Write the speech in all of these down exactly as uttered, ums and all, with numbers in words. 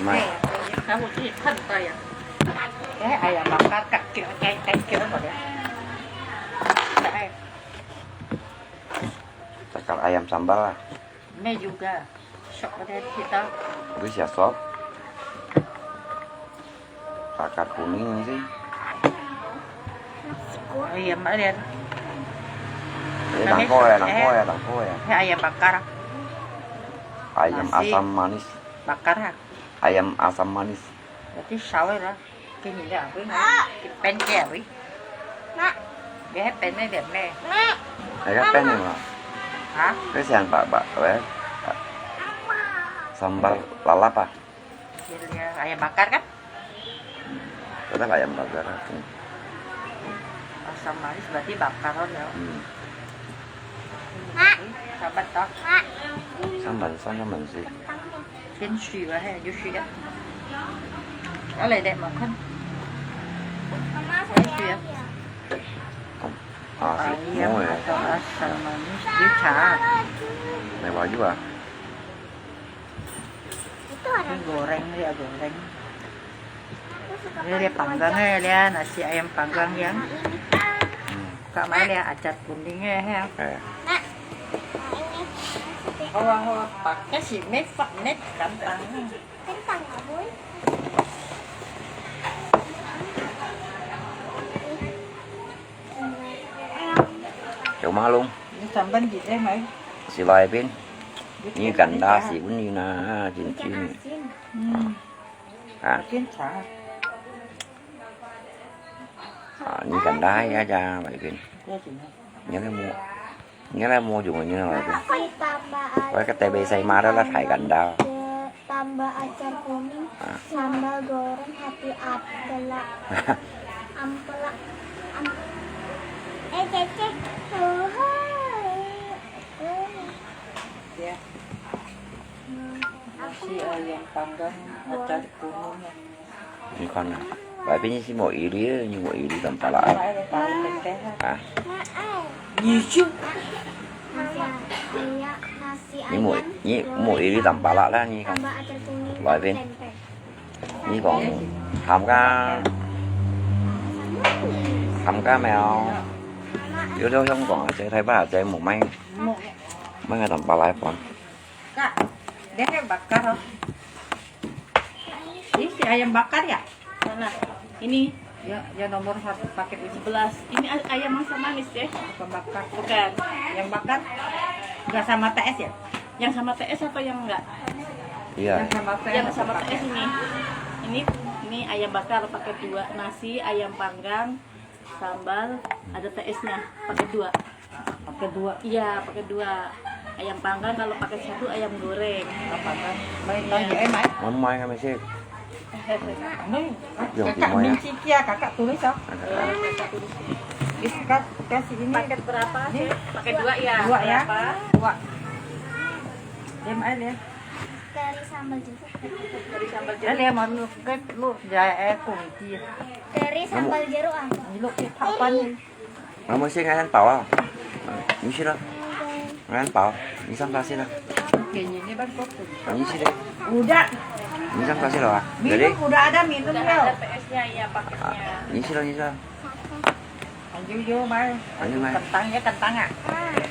Mai. Kamu sih kan tayo. Eh, ayam bakar, kak kira, kak kira mo ya. Eh, Takar ayam sambal lah. Ini juga. Sok ada kita. Itu siap sop. Takar kuning sih. Ayam bakar. Eh, nangko ya, nangko ya, nangko ya. Ini ayam bakar. Ayam asam manis. Bakar ha. Ayam asam manis. Berarti sawi lah. Cái nhìn thấy à, cái pen kia à, cái pen này đẹp nè. Cái pen này mà. Hả? Cái sàn bạc bạc đấy. Sambal lalap à? Ayam bakar kan? Tetap ayam bakar. Hmm. Asam manis berarti bakar ya. Hmm. Sahabat toh. Sambal, sambal sih. Kentang. Kentang, hay, juicy ya. Ada dek makan. Kentang ya. Ah, ayam atau asam manis, dia cak. Mewah juga. Ini goreng, dia goreng. Ini dia panggang ya, dia nasi ayam panggang ya. Hmm. Kak mai dia acar kuning ya, ya. Eh. Hawa, hawa, pakai si net, net kentang. Kentang, Boy. Chèo ma lung. Ini sampan di eh, mai. Si lai pin. Ini ganda si pun ini na, jin jin. Hmm. Ah. Jin cha. Ah, ini ganda ya, ja, lai pin. Ya, jin. Ini kan mu. Ini lah mau juga ini lah. Nasi tambah acar kuning. Wah, kata besai marah lah, hai ganda. Tambah acar kuning, ah, sambal goreng, hati ampela. Ampela. Am-, eh, Cece. Ya. Nasi ayam panggang, acar kuning. Ini kan ah. Tapi ini si mau iri, ini mau iri tanpa lah. Ah. Ini mau, ini mau iri tanpa lah lah ini kan. Tapi ini kong tham ka, tham ka mèo. Yo yo Hong Kong ah, cai Thái Bắc ah, cai mau mai, mai tanpa lah pon. Kak, dia yang bakar, oh. Ini si ayam bakar ya? Mana? Ini. Ya, ya nomor satu paket ini. Sebelas. Ini a-, ayam asam manis ya? Apa bakar? Bukan. Yang bakar nggak sama T S ya? Yang sama T S atau yang enggak? Iya. Yang sama T S ini. Ini, ini ayam bakar paket dua, nasi, ayam panggang, sambal, ada T S-nya, paket dua. Pakai dua. Iya, pakai dua. Ayam panggang, kalau pakai satu ayam goreng. Apa kan? Mai, iya, tanya, eh, mai. Mai, mai, mai, sih. Mai. Yang di mai, ya? Minci kia, kakak tulis, oh. Iya, kakak tulis. Is-, kas-, kasih ini. Paket berapa, ini. Sih? Pakai dua, ya? Dua, ya? Berapa? Dua. Dia mai, ya. Kari sambal jeruk. Kari sambal jeruk. Dia mau lu, lu, ya, eh, kunci. Kari sambal jeruk, ah. Lu, apa ni? 我们先看看包啊。你去了，看包，你上他去了。给你那边做。你去了。Udah. 你上他去了啊？Minum udah ada, minum ya. Udah ada T S-nya, iya, paketnya. 你去了，你去了。Lanjut, yuk, mai. Lanjut, mai. Kentangnya, kentang ah.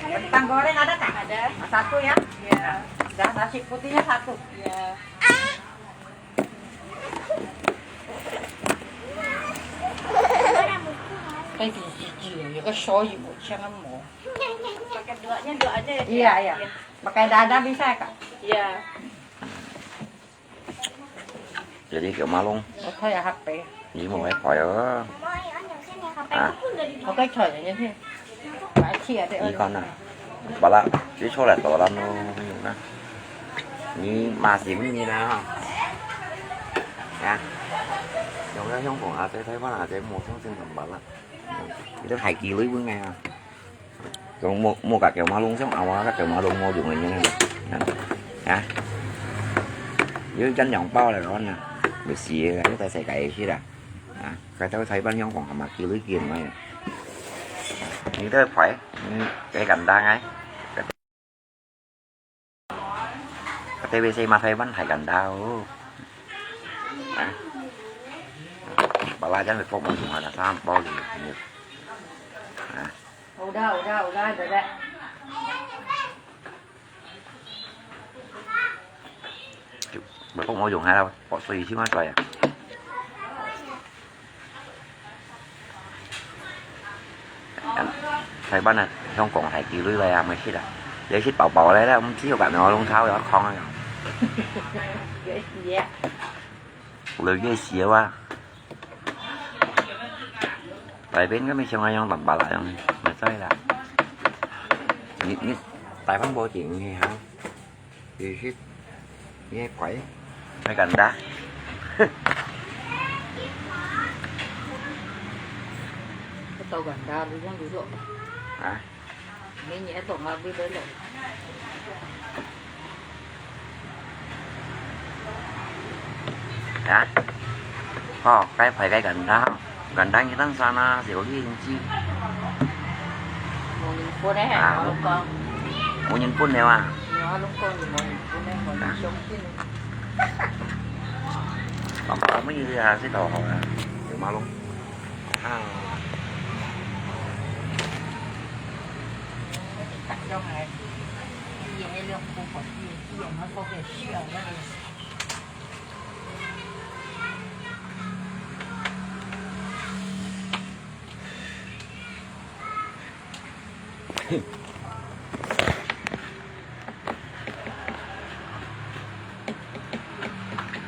Kentang goreng ada kak? Ada. Satu ya? Iya. Dah, nasi putihnya satu. Iya. 該電視機有個所以無請啊無。Pakai duanya, dua aja ya? Iya, iya. Pakai dada bisa, Kak? Iya. Jadi kẹo ma lông. Có thể là hấp bé. Ini mau cái khỏi à. À. Có cái thời này như thế. Phải chia để. Ini con à. Bala, ini cho lại tổ lắm nó. Nè. Ini masih bunyi nah. Ya. Yang orang Hong Kong aja, Taiwan aja, mau sing sing gambar lah. Itu hai kilo pun ngai ah. Còn mua, mua cả kẹo ma lông xong, à, mua cả kẹo ma lông mua dùng như thế này. Nè. Hả? Dưới chén nhọn bao là nó nè. Bị xì là chúng ta sẽ cài xí là. À, cái tôi thấy bao nhiêu còn mà kêu lưới kiềm này. Như thế phải, cái cành đa ngay. Cái 特別係馬來西亞大間大哦。啊，把辣椒个薄薄用下，三包里。啊。有的，有的，有的，有的。薄薄用下，薄水先啊，對啊。 台灣啊，香港係幾類來啊，毋識啊。有一些薄薄个咧，毋知有敢有弄炒有炕啊。有一些。有一些啊。大邊个咪像那樣淡薄啦，樣，毋知啦。你，你大方保證你哈。 Isit. Ini kuai. Ini ganda. Ito ganda, duduk, duduk. Hah? Ini nyetok nga beli dulu. Hah? Oh, cái phải cái ganda. Ganda như tan sana, siêu đi chi. Mùa nhìn phun đấy, à, mùa con. Mùa nhìn phun đấy à? Nó lúc con thì mùa nhìn phun đấy, mùa nhìn sống chứ. Còn có mấy người là sẽ thò họ là, kiểu mà luôn. À. Cắt trong này. Cái gì hay lượm không có gì, cái gì nó có cái sữa nó đi.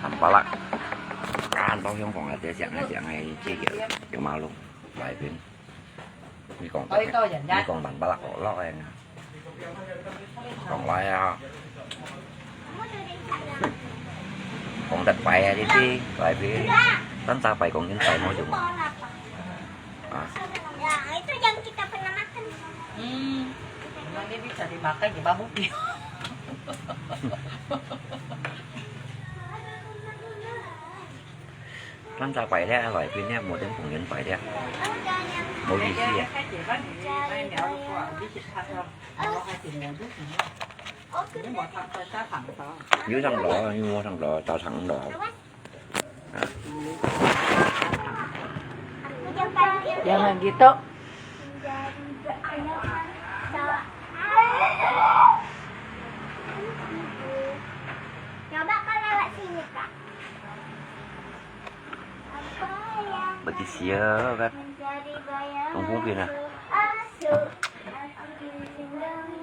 淡薄啦，啊，到香港啊，這想啊想啊，這个有馬路，來邊。你講，你講淡薄啦，好落个啊。 講來啊，講得快啊，呢啲，快啲，單隻快講緊快冇用。啊。Itu yang kita pernah makan. Hmm, memang dia bisa dimakan di barbecue. 單隻擺咧，來賓咧，無點朋友擺咧，無意思啊。有上樓，有無上樓，早上樓。啊。Jangan gitu. Coba kau lewat sini, Kak. 不知死啊，該東風片啊。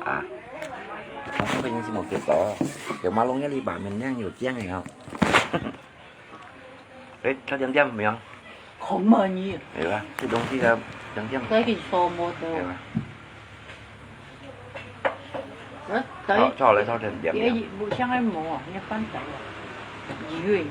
啊，東風片你是無見到，有馬龍个籬笆面靚有靚个哦。誒，炒點點無？好滿意。有啊，這東西啊，點點。該個收無得。有啊。 嗯，對。炒，炒來炒去，黏黏。也無像个無啊，你翻炒啊，以為。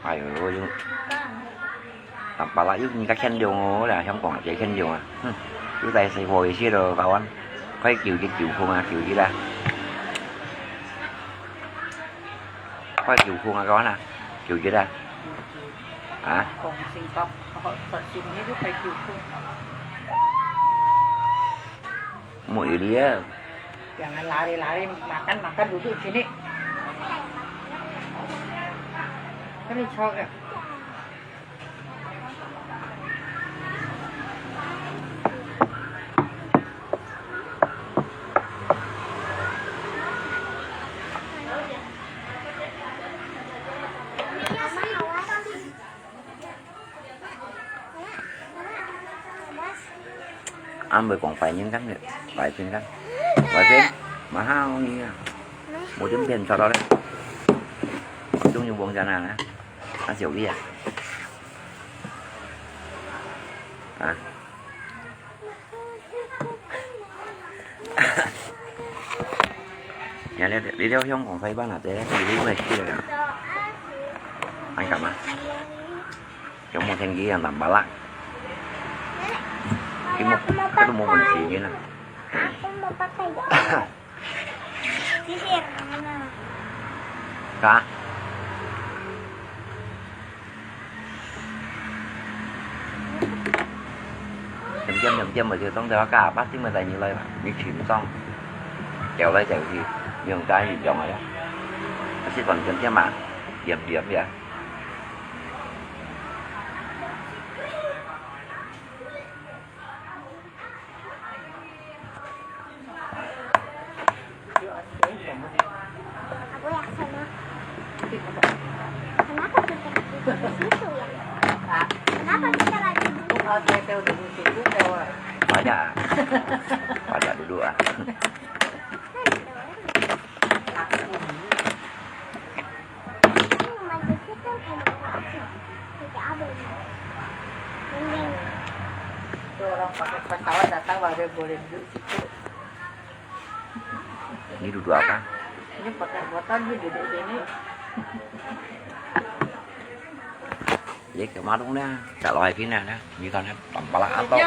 哎喲，又，tak pala又人家欠用哦，啦，香港也欠用啊，哼，又在食貨一些咯，kawan，快救一救風啊，救一啦，快救風啊，kawan啊，救一啦，啊。講性格，好，實心你都快救風。無一理啊。 Jangan lari-lari, makan, makan, duduk sini. Kami cakap. Ăn bơi quảng phải nhân cắn được. Phải phiên cắn. Phải phiên. Mà hao ni à. Một chấm phiên cho tao đấy. Chung như buông ra nào nè. Ăn xỉu kia. À. Nhà đi, đi theo Hiếu còn phải bán là thế, đi đi về kia. Anh cảm ơn. Giống một thanh kia làm bảo lạ. Cái một, cái một mình chỉ như là. Aku mau pakai ya. Sisir mana? Hah? Tiêm tiêm tiêm tiêm mà, chứ tông tèo cá, bắt tim mà tại như lai mà, như chim song. Kéo lai kéo đi, như con cá như dòng rồi đó. Nó sẽ còn tiêm tiêm mà, tiêm tiêm vậy. Aku yang sana. Kenapa kita duduk di situ ya? Hah? Kenapa kita lagi duduk? Banyak. Banyak duduk ah. Orang pakai pesawat datang baru boleh duduk situ. Ini duduk apa? Ini pakai motor, ini duduk sini. Jadi kemana dong dah? Tak loh hai pin dah. Ini kan tempat lah atau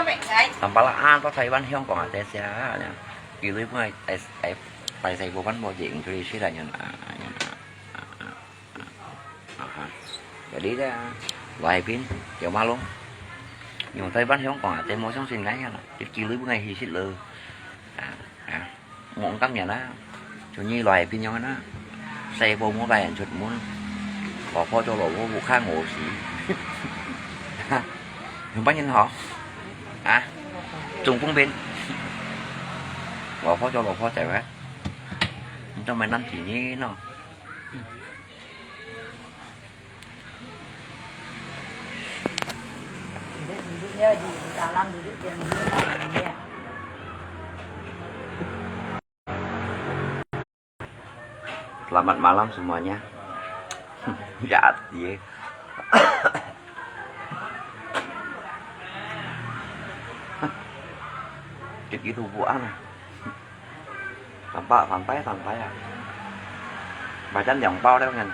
tempat lah atau Taiwan Hong Kong ada siapa dah. Kiri pun ai ai ai tai sai bukan mau jadi Inggris sih dah nyan. Aha. Jadi dah, loh hai pin, kéo má lông. Yung Taiwan Hong Kong ah, tê mô song sin ngai hana. Chit ki lui bu ngai hi sit lơ. Ah, ah. Mô ang kam nyan ah. Chu nyi loh hai pin yong hana. Sai po mô bai an chut mun. Lo pho cho lo pho bu khang ngo si. Yung pa nyan hả? Ah. Trung Phong pin. Lo pho cho lo pho chai wa. Trong mai năm chỉ nhi no. Duduk, duduknya di, di dalam duduk yang duduk. Selamat malam semuanya. Jahat dia. Kit kit tubuan ah. Sắm bát, sắm tay, sắm tay à. Bà chắn dòng bao đeo ngàn.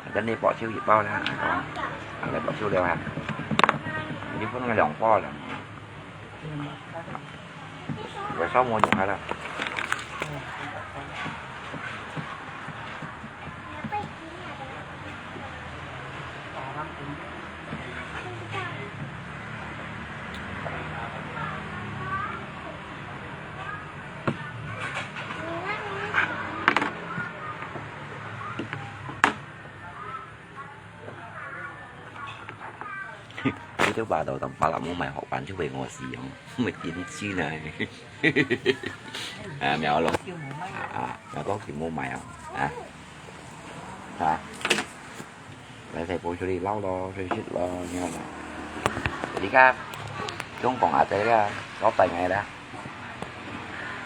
Bà chắn đi bỏ siêu thị bao đeo hả? Ăn lại bỏ siêu đeo hả? Đi phun cái dòng bao là. Rồi sáu mua dòng hai đâu. Cái chỗ bà đầu tầm ba là mua mày họ bán chứ về ngồi xì không? Mày tin chi này. À, mèo luôn. À, à, mèo có thì mua mày không? Hả? Hả? Lại thầy bố cho đi lau lo, rồi shit lo, như là. Đi ka, chúng còn ở đây ra, có tài ngày đã.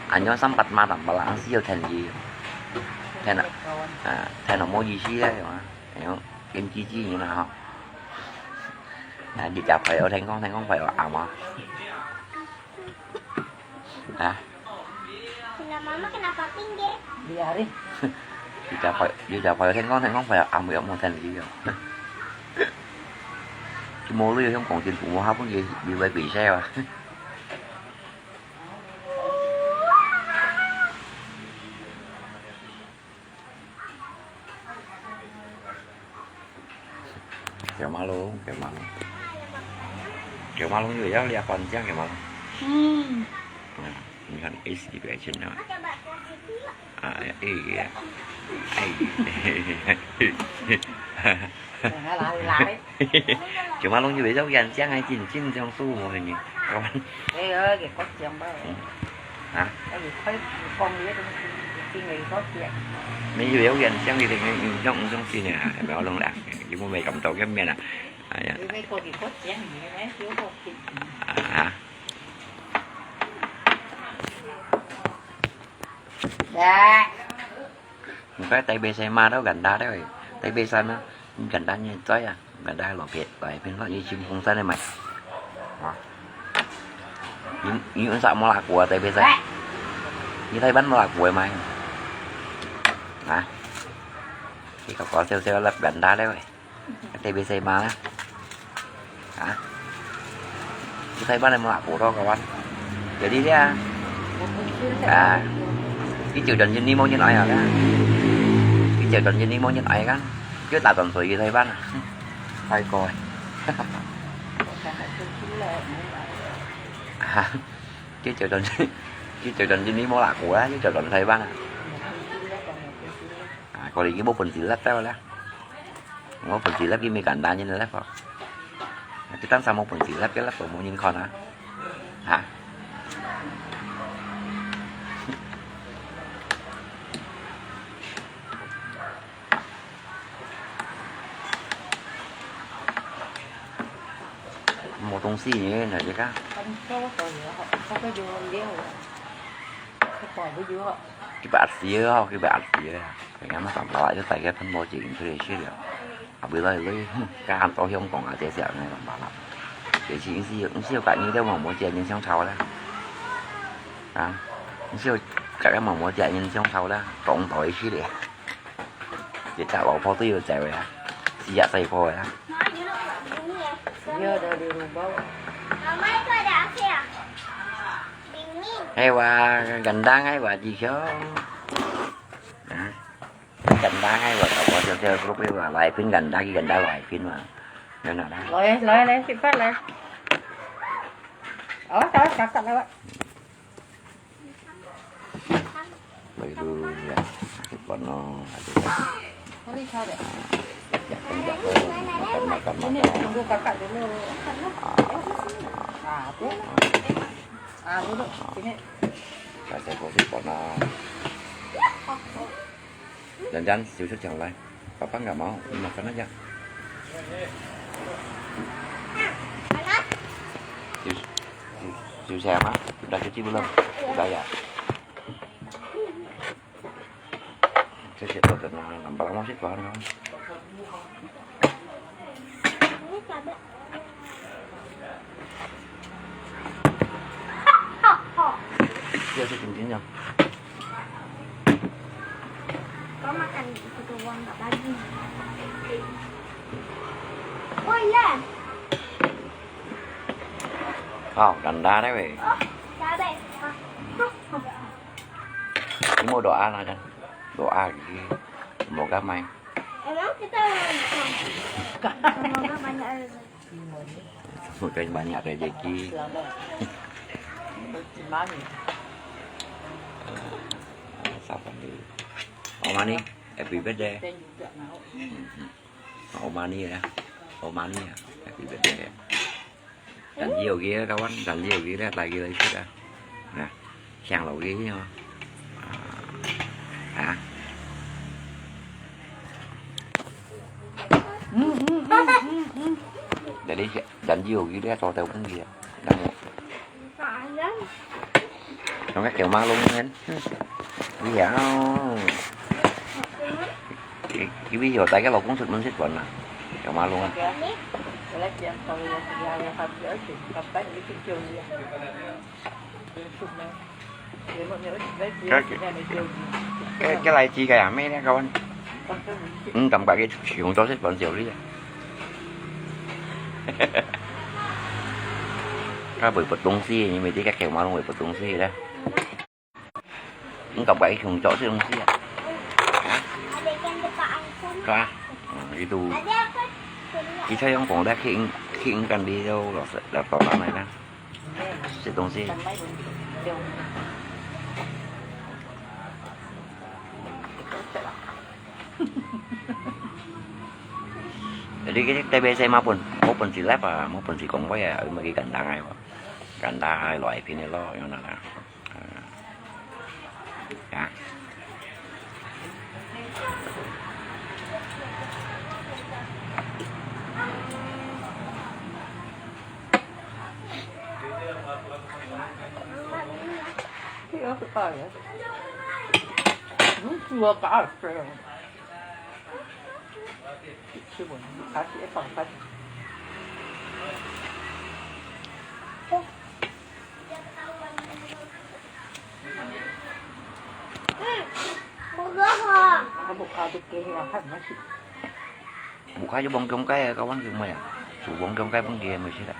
Anh nhớ sắm bật ma tầm bà là ăn siêu thành gì. Thành à, à, thành là mua gì xí đấy mà. Anh nhớ, em chi chi như nào. À, đi chả phải ở thành công, thành công phải ở ảo mà. Hả? Sila mama kenapa pinggir? Biarin. Đi chả phải, đi chả phải ở thành công, thành công phải ở ảo mà, ở một thành gì rồi. Chứ mua lui không còn tiền của mua hấp gì, đi về bị xe mà. Kéo má lông, kéo má lông. Kéo má lông như vậy, lia còn chăng kéo má lông. Hmm. À, mình còn ít gì về trên đó. À, ý, ý. Hả, lái, lái. Kéo má lông như vậy, dấu gắn chăng hay chỉnh chỉnh trong su một hình như. Các bạn. Ê ơi, cái cốt chém bao. Ừ. Hả? Cái gì thấy con biết, cái người có chuyện. Mình dù dấu gắn chăng thì mình trong trong chi nè, hả? Bảo lông lạc. Chứ mua mày cầm tàu cái miệng à. À, dạ. Cái cô thì có chén gì đấy, thiếu có thịt. À. Dạ. Một cái tay bê xe ma đó gần đó đấy. Tay bê xe ma. Gần đó như toi à. Gần đó lò Việt, lò Việt bên đó như chim không sao đấy mày. Đó. Như, như sao mà là của tay bê xe. Như thấy bắn mà là của mày. Hả? Thì có có xeo xeo là gần đó đấy. Tê bê xê ma na. Hả? Chú thấy bác này mà lạ của đó các bạn. Jadi dia, ah, cái triệu đồng trên đi mua như nói rồi đó. Cái triệu đồng trên đi mua như nói kan. Chứ ta còn tuổi gì thôi bác à. Thôi coi. À, chứ triệu đồng, chứ triệu đồng trên đi mua là của đó, chứ triệu đồng thôi bác à. À, coi đi cái bộ phận gì lắm đó. Mua phần子lắp cái mi gắn đá như lắp hả? Cái tăng sao mua phần子lắp cái lắp của mua nhìn con hả? Hả? Mua東西nhỉ, này chứ cả. Không có, có gì hả? Không có gì không biết hả? Cái bò với dứa hả? Cái bát xía hả? Cái bát xía hả? Phải ngắm nó tạm lại cho tại cái phần mua chỉ thuê xí được. À, bữa nay lấy cá ăn to hiông còn ở trên sẹo này làm bảo lắm. Để chỉ những siêu, những siêu cả như thế mà mua chè nhìn xem thầu đó. À, những siêu cả cái mà mua chè nhìn xem thầu đó. Trống tối xí được. Để trả bảo phó tôi yêu chạy về á. Xí dạ say phó về á. Giờ đã được bao. Hay là gần đang hay là gì chứ? Đó. Gắn đá ngay vào đó, có theo, theo lúc ấy là lại phiên gắn đá, cái gắn đá lại phiên mà. Nên là đó. Lôi, lôi, lôi, chị Phất lôi. Ủa, sao, sao, sao, sao, sao? Lôi, lôi, lôi. Cái con nó, Có đi sao đấy? Dạ, con dạ, con, makan, makan, Ini makan. Tunggu kakak dulu. Ah, apa? Ah, duduk sini. Saya, saya, con nó. Jangan, jangan, siu-siu jangan lai. Papa nggak mau, makan aja. Siu, siu, siu saya mah, udah cuci belum? Udah ya. Saya siap buat tenang, nampak lama sih, Tuhan, kawan. Iya, sih, cincinnya. Kau makan itu doang, nggak bagi. Oh iya. Hao, gắn đá đấy vậy. Oh, đá vậy. Hah? Ini mau doa lah, kan? Doa gitu. Semoga main. Emang kita mau doa banyak rezeki. Semoga banyak rezeki. Selamat. Selamat. Siapa nih? Oma nih, happy birthday. Oma nih ya. Oma nih ya. Happy birthday. Rắn nhiều ghê các bạn, rắn nhiều ghê đấy, tại ghê đấy chứ đã. Nè, sang lẩu ghê chứ hả? À. À. Để đi, rắn nhiều ghê đấy, cho tao cũng ghê. Đang ngủ. Nó các kiểu mang luôn hen. Ví dụ, cái, cái ví dụ tại cái lẩu cũng sụt mình sụt quần nè. Kiểu mang luôn á. Cái, cái, cái, cái lai chi cái à, mấy đứa con. Ừ, tầm cả cái sử dụng cho sụt quần nhiều đi. Các buổi bật bóng xì, nhưng mà tí các kiểu mang luôn buổi bật bóng xì đấy. Không gặp cái không cho sụt quần xì à. Hả? Có à? Ừ, itu. Kita yang kong dah khi, khi kan đi đâu, là, là tỏ ra này đó. Sụt quần xì. Jadi cái T B C mà bún, mua bún xì lép à, mua bún xì kong quay à, ừ, mà cái gắn đá ngay mà. Gắn đá hai loại pin này lo, như nào nè. À. Dạ. Cái ớt to vậy? Nước chua cả rồi. Sư quần hả? Chị ấy còn phải. Có bộ kho thực tế là hẳn nó chị. Buka je bông trong cái, kawan, kêu mày à? Chủ bông trong cái bông kia mày xí đấy.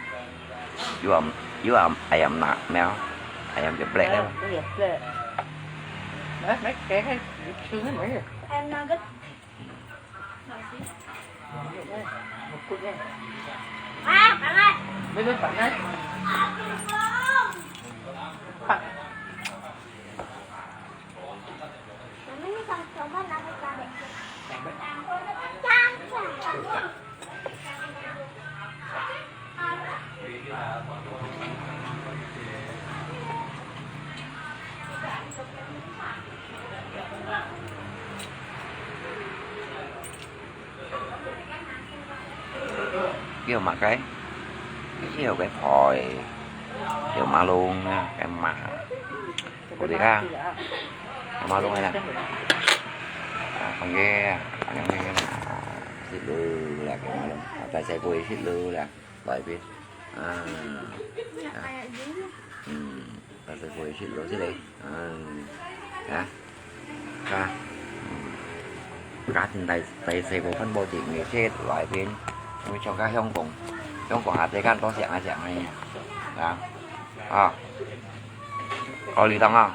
Yua, yua ayam nak mèo. Ayam geprek kan. Ayam geprek. Nah, nah, kayak gitu nih. Ayam nugget. Ah, panas. Betul panas. Pak. Kêu mà cái, kêu cái phòi, kêu má lông á, cái má, của đi ra, má lông này nè. À, không ghê, à, không ghê, à, xịt lư là cái má lông, à, tại sẽ vui xịt lư là, bởi vì, à, à, ừ, tại sẽ vui xịt lư xịt đi, à, hả? ค่ะ ค่ะ ถึงได้ ได้ใส่บ่พันบ่จริงนี่เทศหลายเพลง ไม่ชอบก็ฮ่องกง ฮ่องกงอาจจะการต้องเสียงอาจจะไม่เนี่ย นะ อ่า เกาหลีต้องอ่ะ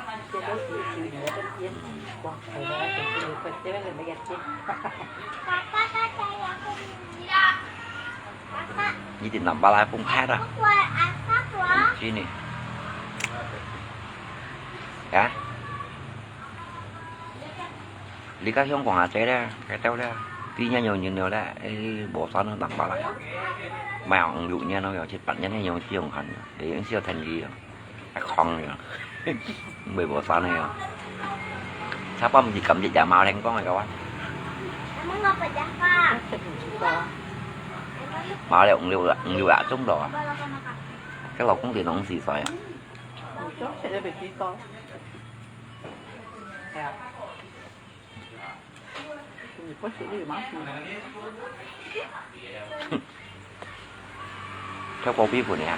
นี่ติดน้ำปลาร้าปรุงแพทย์อ่ะ ที่นี่ ฮะ 你个香港阿姐咧，該兜咧，比較有人了咧，哎，無啥能打巴拉。買五六年咯，有七八年咧，用這種款，你用小天氣啊，還狂了，買無啥呢啊。差不多毋是感覺也冇聽講个个啊。冇了五六五六啊鐘頭啊。該老公電腦四歲啊。Theo cô biết của nè.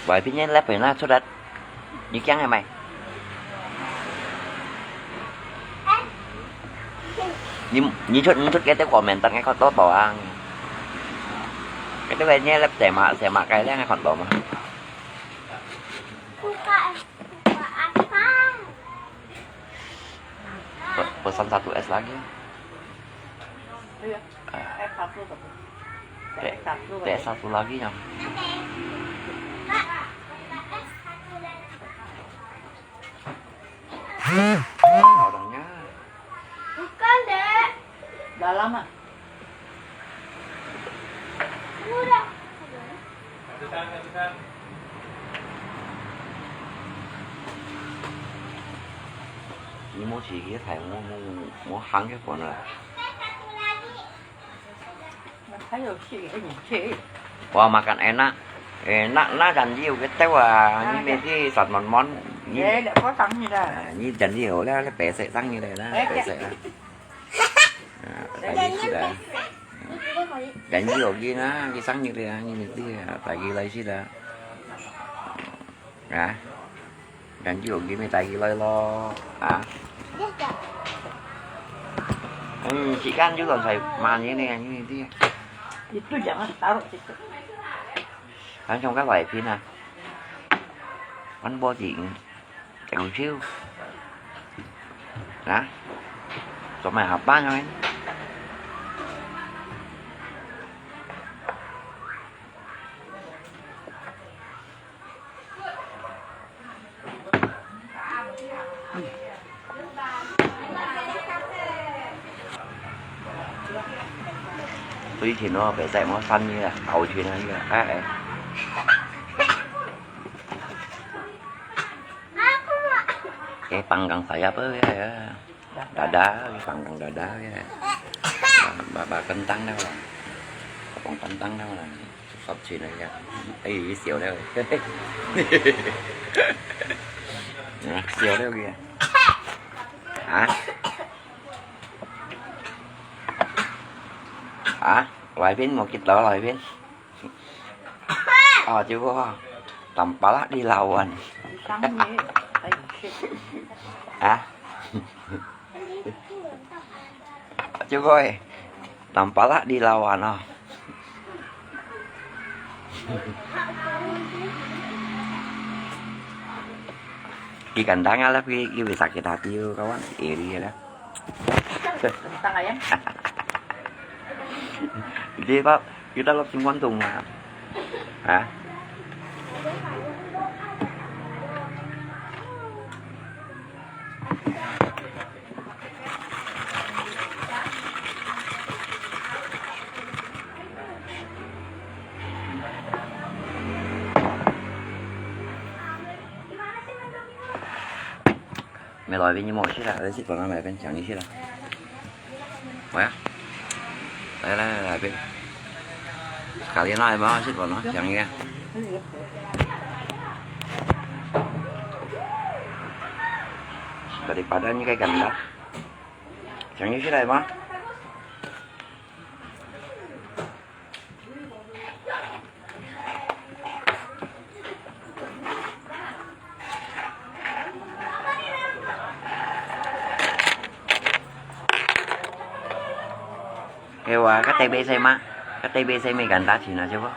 Vậy thì nhé, lép phải na suốt đất. Như chăng hả mày? Ni, ni chut, ni chut cái tế của mình tận cái con tốt bảo ăn. Cái tế về nhé, lép sẽ mà, sẽ mà cái lẽ ngay còn tổ mà. Pe-, pesan satu es lagi. Iya. Ah. Es satu tapi. Teh, teh satu lagi yang. Orangnya. Bukan, Dek. Dalam ah. Udah. Ni mua chỉ cái thẻ mua mua mua hàng cái phần rồi. Thấy rồi chị cái gì chị. Wah, makan enak. Enak lah, janji cái teo à, ni mesti sat mon mon. Ni. Eh, ndak có tăng gì dah. À, ni janji hổ lah, lah bé sẽ tăng như này lah, bé sẽ lah. À, tại vì gì dah. Janji hổ kia na, cái sáng như thế, như thế, tại vì lấy gì dah. Hả? Kan yu ki mi tai ki lai lo. Hả? Ừ, chỉ kan yu còn phải mà như này, như này đi. Itu jangan taruh situ. Kan trong các loại phim à. Kan bao gì? Tại cũng chiêu. Hả? Cho mày học bác thôi. Tôi以前咯，白仔，我三年啦，九歲啦，呢個，哎，哎。Cái pang kang saya apa ya, ya. Dada, pang kang dada ya. Ba, ba kentang đó. Pang kentang đó là. Sắp chín rồi kìa. Ê, xíu đấy. Xíu đấy kìa. Hả? Hả? Loại pin một kít đó loại pin. Ờ, chứ vô. Tầm pá lát đi lầu anh. Hả? Boy, tampalak dilawan, oh. Ikan tanga lah, pi, pi sakit hati, kawan, iri lah. Tentang ayam. Di ba, kita lah simpan tung lah. Ha? ไม่ลอยเป็นยี่โมงใช่ละ แล้วสิบกว่าน้ำไหลเป็นอย่างนี้ใช่ละ มา 来来来来，别，咖喱那也蛮好吃的呢，讲一个。咖喱巴丹应该干的，讲一起来吗？ Ewa, kata bê sai ma, kata bê sai mi ganda Cina coba.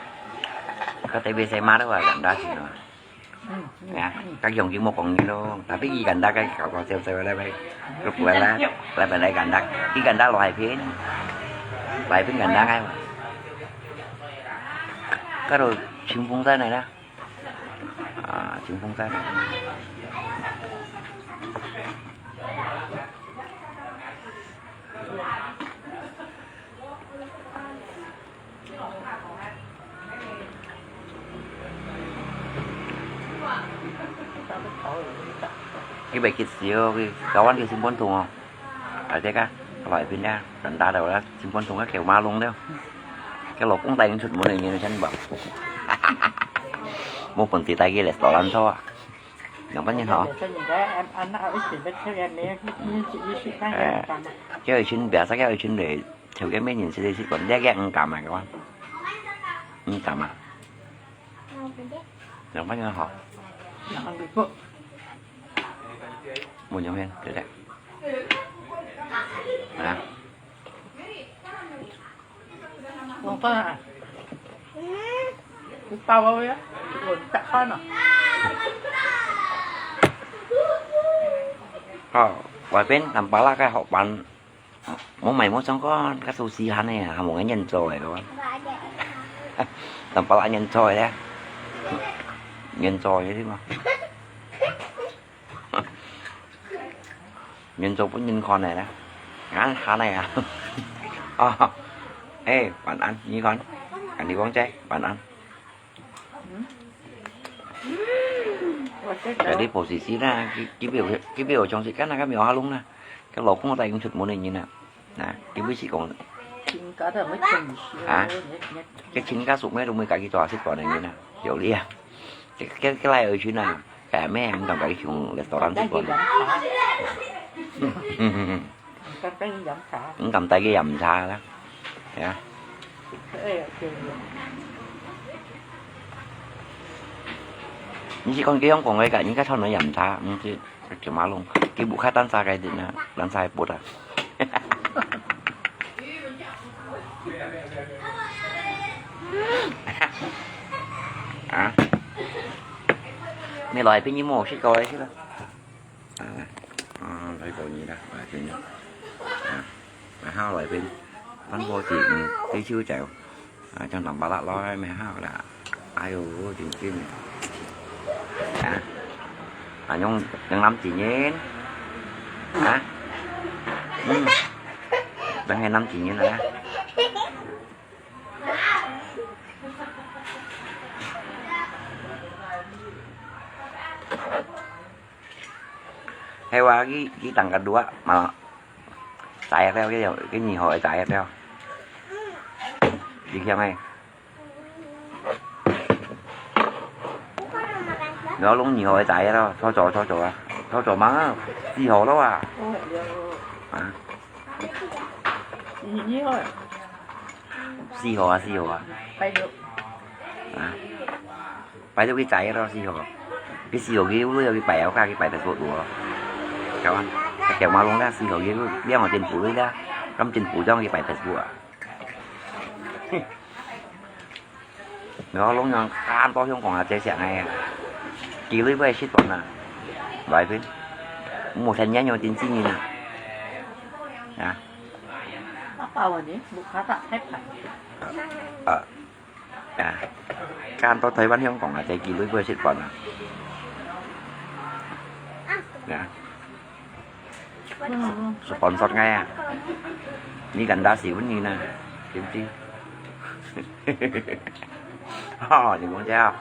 Kata bê sai ma tu ganda Cina. Ya, các dòng chỉ một con gì đâu, tapi ikan dah cái cậu có sel sel đây vậy. Lúc quay lại, lại bên đây ikan dah, ikan dah loại phiến, loại phiến ikan dah ngay mà. Cái rồi chim phung sai này đó. À, chính không sai. Cái bài kịch xíu, cái kawan cái sinh bốn thùng không? Ở đây cả, các loại pin đa, đàn đá đâu đó, sinh bốn thùng các kiểu ma luôn đó. Cái lộc cũng tay sụt muốn này như nó chân bảo. Một phần thì tay kia lại tỏ lăn thôi. Yang banyak ha. Biasanya dia, em, anak awak istri betul ya, ni, ni, ni, ni, ni, Eh, cái ở trên biasa cái ở trên để theo cái mấy nhìn sẽ đi còn đe cái ăn cảm mà các bạn. Ăn cảm à. Yang banyak ha. Yang ăn được. Một nhóm hen, được đấy. À. Không có hả? Cái tao bao nhiêu? Ủa, chắc khó nè. Ờ, ngoài bên làm bá là cái hậu bán, món mày món xong có các xu xí hả này, hả, một cái nhân rồi các bạn. Làm bá là nhân rồi đấy. Nhân rồi đấy chứ mà. Nhân cho bốn nhân con này nè. Ngán hả này à. Ờ. Ê, bạn ăn, như con. Ăn đi bóng cháy, bạn ăn. Để đi bộ xí xí ra, cái, cái biểu, cái biểu trong xí cắt là các biểu hoa lung nè. Cái lộc không có tay cũng sụt muốn này nhìn nè. Nè, cái bữa chị còn Chính cá thật mới chừng xíu. Hả? Nhất, nhất. Cái chính cá sụt mấy đồng mươi cả cái tòa xí còn này nhìn nè. Hiểu đi à? Cái, cái, cái này ở trên này. Cái mẹ không cần cái chúng restaurant xí còn. Cái gì dám xả? Cái, cái gì dám xả? Không cầm tay cái dám xả đó. Dạ. Cái này là trường. Những chị con kia không còn cái cả những cái thon nó dám xả, những chị. Cái má lông. Cái bụng khát tan xa cái gì nè, tan xa bột à. À. Mày loại pin như mổ xí coi đấy chứ đó. À. À, loại cỏ nhỉ đó, loại pin nhỉ. À. Mà hao loại pin. Bắn vô thì, ừ, tí xíu chạy. À, trong lòng bà lạ lo mẹ hao là. Ai ôi, chính chính. À. À, nhung, nhung năm chỉ nhìn. Hả? Ừ. Đang nghe năm chỉ nhìn hả? Hay qua cái, cái tầng cả đũa mà. Tại theo cái, cái nhị hội tại theo. Đi theo ngay. Nó lúng nhị hội tại đó, cho trò, cho trò à. Cho trò mà, đi hội đó à. À. Đi hội. Đi hội à, đi hội à. Phải được. À. Phải được cái chạy đó, đi hội. Cái đi hội cái, cái bài áo, cái bài phải thuộc đủ. Các bạn, các kiểu mà luôn đó, đi hội cái, biết mà tiền phủ đấy đó. 敢真補妝去擺Facebook啊？你好，攏樣看到香港阿姐上來啊，幾鐳會食飯啊？來賓，無天然有真正人啊？啊？啊，包啊你，無卡塔太盤。啊，啊，看到台灣香港阿姐幾鐳會食飯啊？啊？ sponsor𠊎啊，你敢打死分你呢？知不知？哦，你講這啊，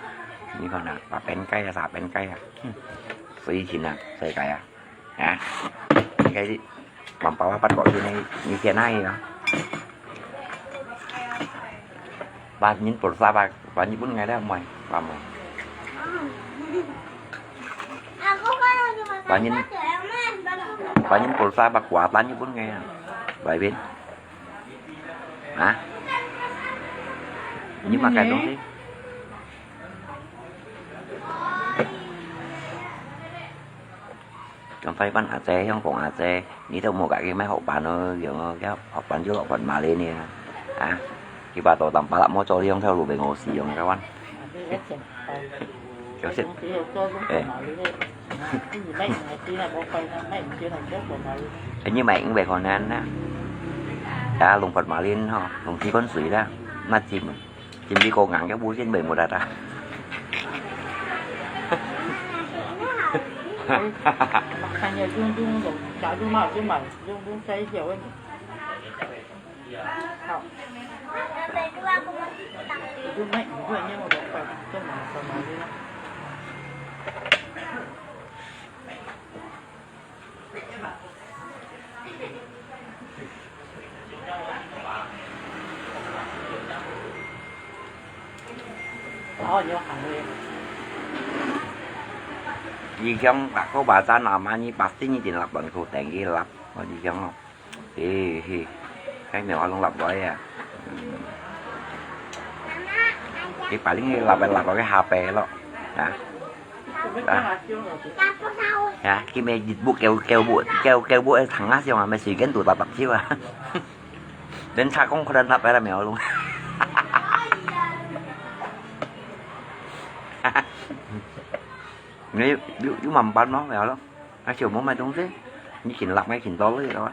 你看啊，八片雞啊，三片雞啊，水情啊，世界啊，啊，應該是，mampu啊，八角錢呢，你先拿去啊。 Ba, nyin pulsa ba, ba nyin pun ngai dah, moi, ba moi. Ba nyin, ba nyin pulsa ba kuatan nyin pun ngai. Bai bin. Hả? Nyin makan dong sih. Trong Thái Văn aje, Hồng Kông aje, ni tao mua cái cái máy hộp bàn nó, kiểu nó cái hộp bàn chứ hộp bàn mà lên nè. À, khi bà tổ tắm bà lắm mua cho đi không theo lũ về ngồi xì không các bạn. Kiểu xịt. Ê. Thế nhưng mà cũng về còn ăn á. Đã lùng Phật mà lên ho, lùng thi con suối đó, mà chìm. Chim đi cô ngắn cái bu xin bảy một đặt à. Mặc thành nhiều chung chung rồi, chả chung màu chung màu, chung chung xây nhiều hơn. Hảo. Chung mạnh, chung mạnh nhưng mà phải chung màu, chung màu đi. Ôi, nhiều hàng đi. Đi khéng bạc khô bà cha nọ mà nhi bạc tí nhi tiền lặp bằng khô tèng kì lặp. Ôi, đi khéng không? Hi, hi. Cái mèo lông lặp gói à. Cái bà lính lặp lặp gói cái hà pè lọ. Hả? Hả? Hả? Cái mẹ dịch vụ kêu, kêu bộ, kêu, kêu bộ thằng á, xong mà mẹ suy kiến tụi bà bạc chiêu à. Đến xa không có đơn lặp là mèo luôn. Nếu, nếu, nếu mà bán nó mèo lắm. Nó chiều muốn mày đúng thế. Như chỉnh lặp ngay chỉnh to lấy đó.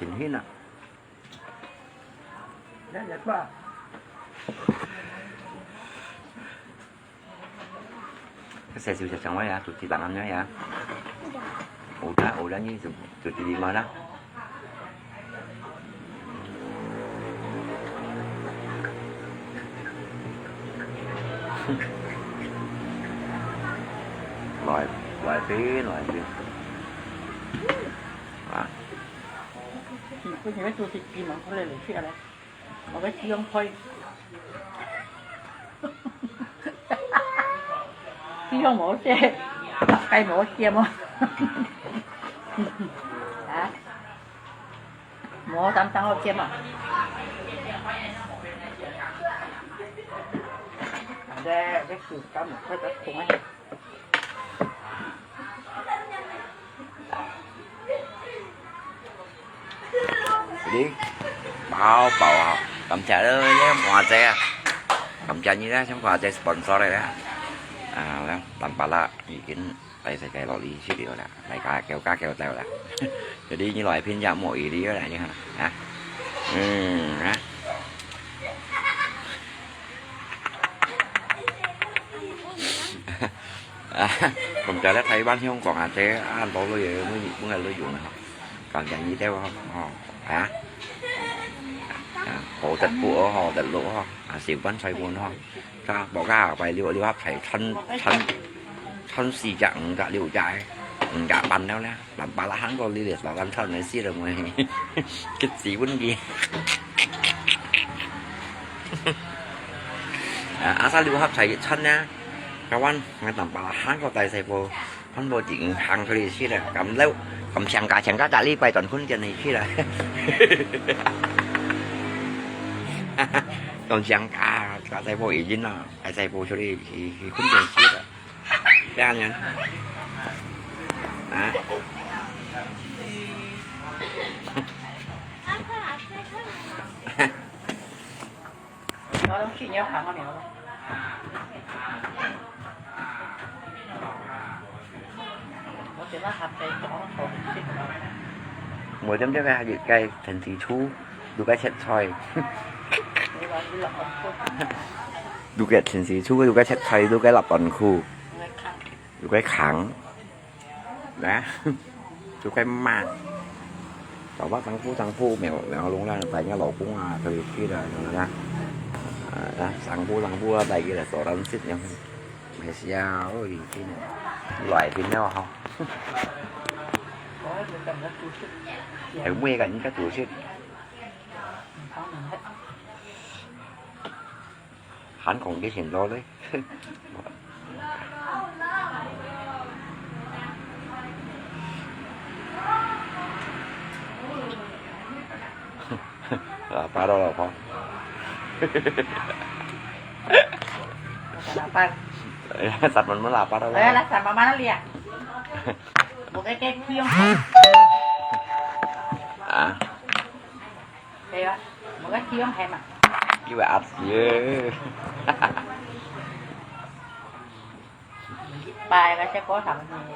Chỉnh hết nè. Cái xe siêu chặt chóng quá ya, tụi chị tặng anh nhá ya. Ủa đó, ủa đó như tụi, tụi chị đi mà đó. Loại, loại phí, loại phí. À. Có nhiều cái tôi thịt gì mà không lên được chuyện này. Có cái chiên thôi. Chiên một xe, cái một chiên mà. Hả? Một tám tám một chiên mà. Đây, cái củ cà một cái củ ấy. Đi. Bao, bao à. Cảm謝咧，咧，華姐啊。感謝你咧，請華姐sponsor你咧。啊，咧，tăm pala已經帶細个落嚟食了啦，大家叫加叫走啦。Jadi你來片也無意思啦，你看啊。嗯，啊。 啊，感謝咧台灣香港啊，這啊，老老爺，每，每個都用啊，感謝你兜吼，吼，啊，啊，好得不哦，好得路吼，啊，小班菜碗吼，啊，無加下擺六，六合彩，穿，穿，穿四隻、五隻、六隻，五隻半了咧。 Lam pala hang ko lilis lawan thon ne si le mo. Kit si bun gi. À, asa liu hap chai chăn nha. Kawan, ngai lam pala hang ko tai sai po. Hon po jing hang thoi si le. Kam leu, kam siang ka, siang ka ta li pai ton khun tian ne si le. Kam siang ka, ka sai po i jin na. Ai sai po thoi si, si khun tian si le. Cái ăn nha. Đó. 要喊我了。我觉得还没找到头绪。我点这个还有个藤丝醋，有个切菜。有个藤丝醋，有个切菜，有个lapton苦，有个糠。 Nah, sukai mak. Coba sangpu, sangpu, mèo, mèo lung lah, tanya laukung ah, keripik ah, yang lah. Ah, nah, sangpu, sangpu lah, tanya lah, soran sit yang. Malaysia, oh, ini. Lai pin nyawa, ha. Em, mui kan, ini kan tuh sit. 還講幾錢多咧？啊，巴到老婆。Lapar. Sat man, man lapar. Ayo lah, sama mana lihat? Bukan kayak kiong. Ah. Kaya, mga siyong hema. Iwa at ye. Pai kasi ko sa ni.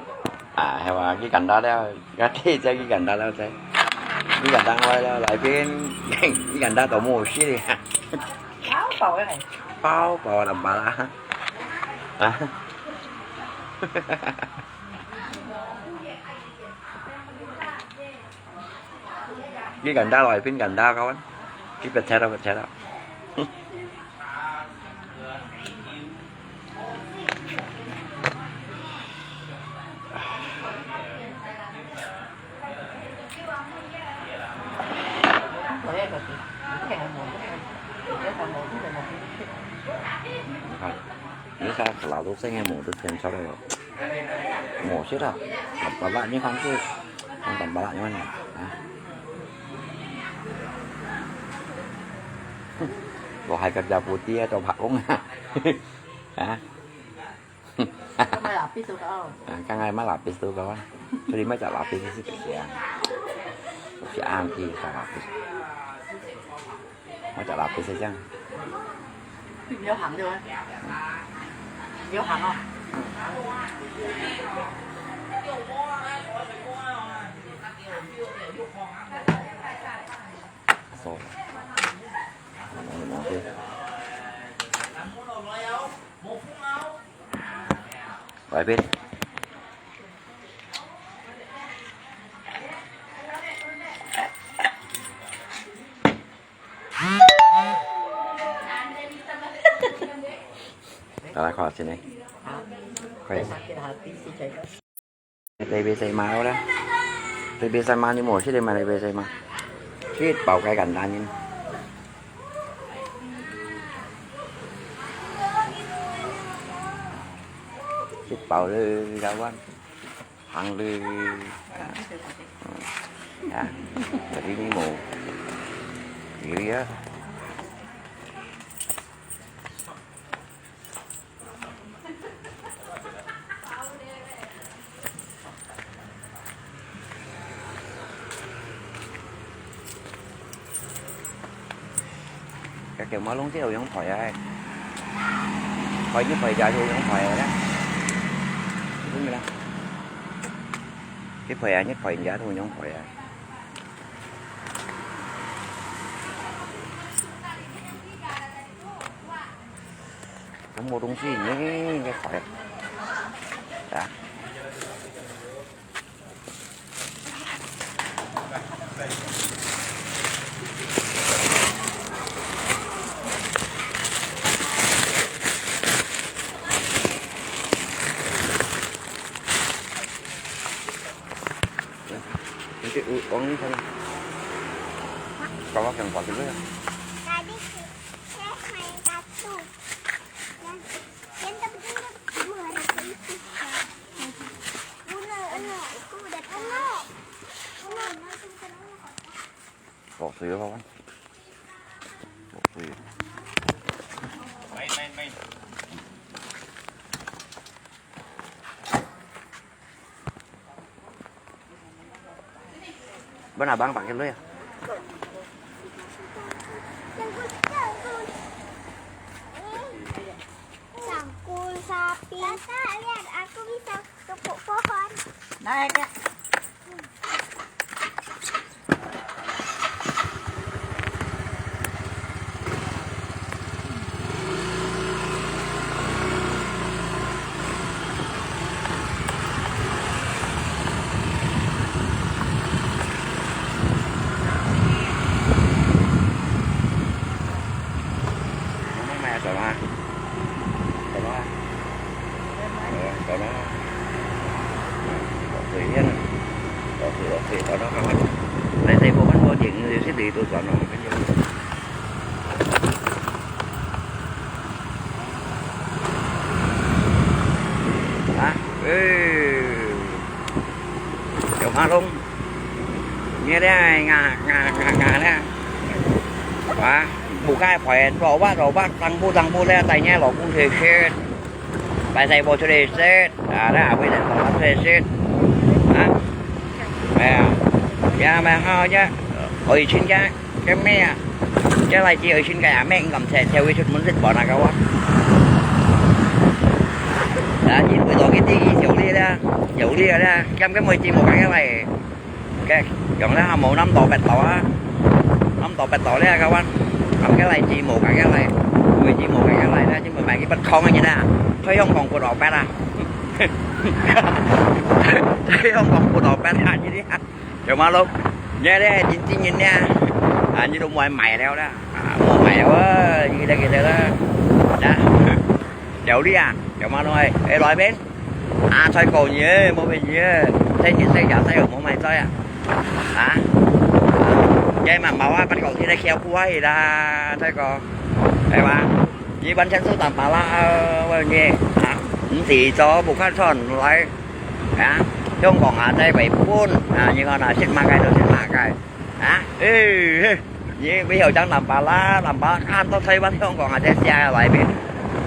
Ah, hewa, ki ganda liao. Gati siya ki ganda liao siya. Ki ganda ngoi liao, lai pin, ki ganda to mo shi liao. Bao bao ya. Bao bao lam ba la. Ah. Ki ganda lai pin ganda kawan. Ki pecah dah, pecah dah. Ini saya selalu saya mau tuh sensor ya. Mổ chết à? Tắm bá lạ như khoan chứ. Không tắm bá lạ như khoan à? Hả? Có hai cặp da bố tia cho bạn uống hả? Hả? Không phải là pít tụi đó. À, cái ngày mà là pít tụi đó. Tôi đi mới chả là pít tụi đó. Tôi sẽ ăn thì sao là pít. Mà chả là pít sẽ chăng? Nhớ hàng chưa? Nhớ hàng không? Rồi. Rồi, biết. Đó là khó xin này. Khó. Tay bê say ma đó. Tay bê say ma như mổ chứ đây mà tay bê say ma. Chứ bảo cái cảnh đàn nhìn. Chứ bảo lư ra quan. Hàng lư. À. À. Tadi ni mổ. Dữ á. Các kiểu mà lông chứ đâu giống khỏi ai. Khỏi chứ khỏi giá thì giống khỏi ai đó. Đúng rồi đó. Chứ khỏi ai nhất khỏi giá thì giống khỏi ai. Không mua東西nhé, cái khỏi. Đã. Nanti u-, uangnya sana. Kalau yang pakai dulu ya. Tadi si-, saya main kartu. Yang, yang tak betul dua ratus itu. Uno, uno, itu udah tahu. Uno, uno, itu bukan uno. Bỏ xíu thôi. Bỏ xíu. Bữa nào bán bạn cho lưới à? Kakak, lihat aku bisa tepuk pohon. Naik ya. Mày à, chọn hả? Chọn hả? Ờ, chọn đó. Chọn thử nhé. Chọn thử, chọn thử, chọn đó các bạn. Đây, đây, bộ bánh bò chuyện thì sẽ đi tôi chọn rồi. Hả? Ê. Chào má lông. Nghe đây, ngà, ngà, ngà, ngà đây. Hả? Bù cái phải trò bát, trò bát, tăng bút, tăng bút đây, tay nhé, lò bút thê sết. Bài thầy bộ thê sết. À, đây, à, bây giờ lò bút thê sết. Hả? Mẹ à. Ya, mẹ hao ya. Ôi, chín ya. Cái mẹ à. Cái này chỉ ôi, chín cái à, mẹ ngậm thê, thê với chút muốn dứt bỏ nè, các bạn. Đã, chín buổi tối cái tí, dầu ly đây. Dầu ly đây. Chăm cái môi chi một cái này. Cái, dòng đó màu năm tổ bẹt tổ á. Năm tổ bẹt tổ đấy các bạn. Năm cái này chỉ một cái này. Mười chỉ một cái này đó, chứ mà mày cái bát không như thế nào. Thấy không còn của tổ bẹt à. Thấy không còn của tổ bẹt à, như thế. Chào má lông. Nhớ đấy, chín chín nghìn nha. À, như đồ mua mày đeo đó. À, mua mày đeo á, như thế kia đó. Đó. Chào đi à. Chào má lông ơi. Ê, loại bên. À, xoay cổ nhỉ, mua về nhỉ. Thế nhỉ, xoay chả xoay ở mua mày xoay à. Hả? Cái mà máu á, bắt cậu thì nó khéo quá thì là xoay cổ. Phải mà. Như bắn chén số tạm phá lá, ờ, bao nhiêu? Hả? Cũng chỉ cho bục khăn son lại. Hả? Không còn hả, tay phải phun. À, như con là xịt mà cái, đồ xịt mà cái. Hả? Ê, ê. Nyi ví dụ chang Lam Pa La, Lam Pa Khan, tao thấy bắn Hồng Kông à, thế xe lại bên.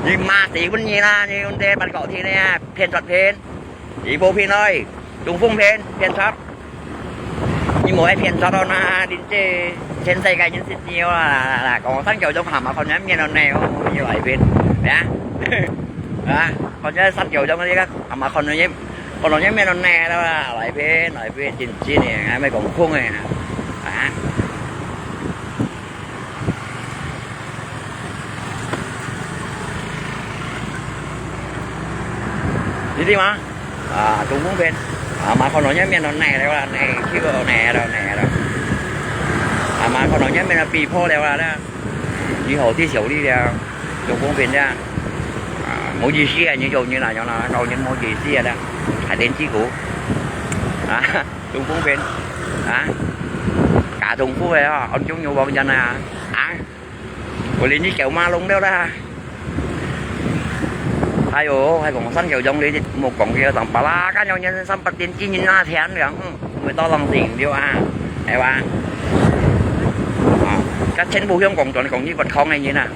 Nhi ma tí bắn nhi na, nhi bắn tê bắn cọ thi nè, phiên thoát phiên. Ý vô phiên ơi, Trung Phong phiên, phiên thoát. Nhi mỗi phiên thoát đó na, đến tê, trên xe cái nhân xịt nhiều là, là, là có thằng kiểu trong hàm mà còn nhắm miền nó nèo, như vậy phiên. Nè. Đó, còn nhớ sắt kiểu trong cái khác, mà còn nhớ คนเหล่านี้ไม่นอนแน่แล้วล่ะ หลายเพลง หลายเพลง จริงๆ เนี่ย ไม่ของพุ่งเลยนะ อ่ะ นี่ดีมั้ย อ่า ตรงพุ่งเพลง อ่า มาคนเหล่านี้ไม่นอนแน่แล้วล่ะ แน่ คิดว่าแน่แล้ว แน่แล้ว อ่า มาคนเหล่านี้ไม่นอนปีพ่อแล้วล่ะ 你好，啲小力量，做公平的啊。啊，冇意思啊，你做人啊，有啦，做人冇意思啊，啦，還連自古。啊，做公平。啊，假痛苦个啊，安中有幫人啊。啊，boleh你叫馬龍了啦。哎喲，還講三九鐘你冇講佢，當巴拉，干有人三八點幾人那天了，嗯，會到冷靜了啊，係吧？啊，佢全部香港轉講你不抗个人啊。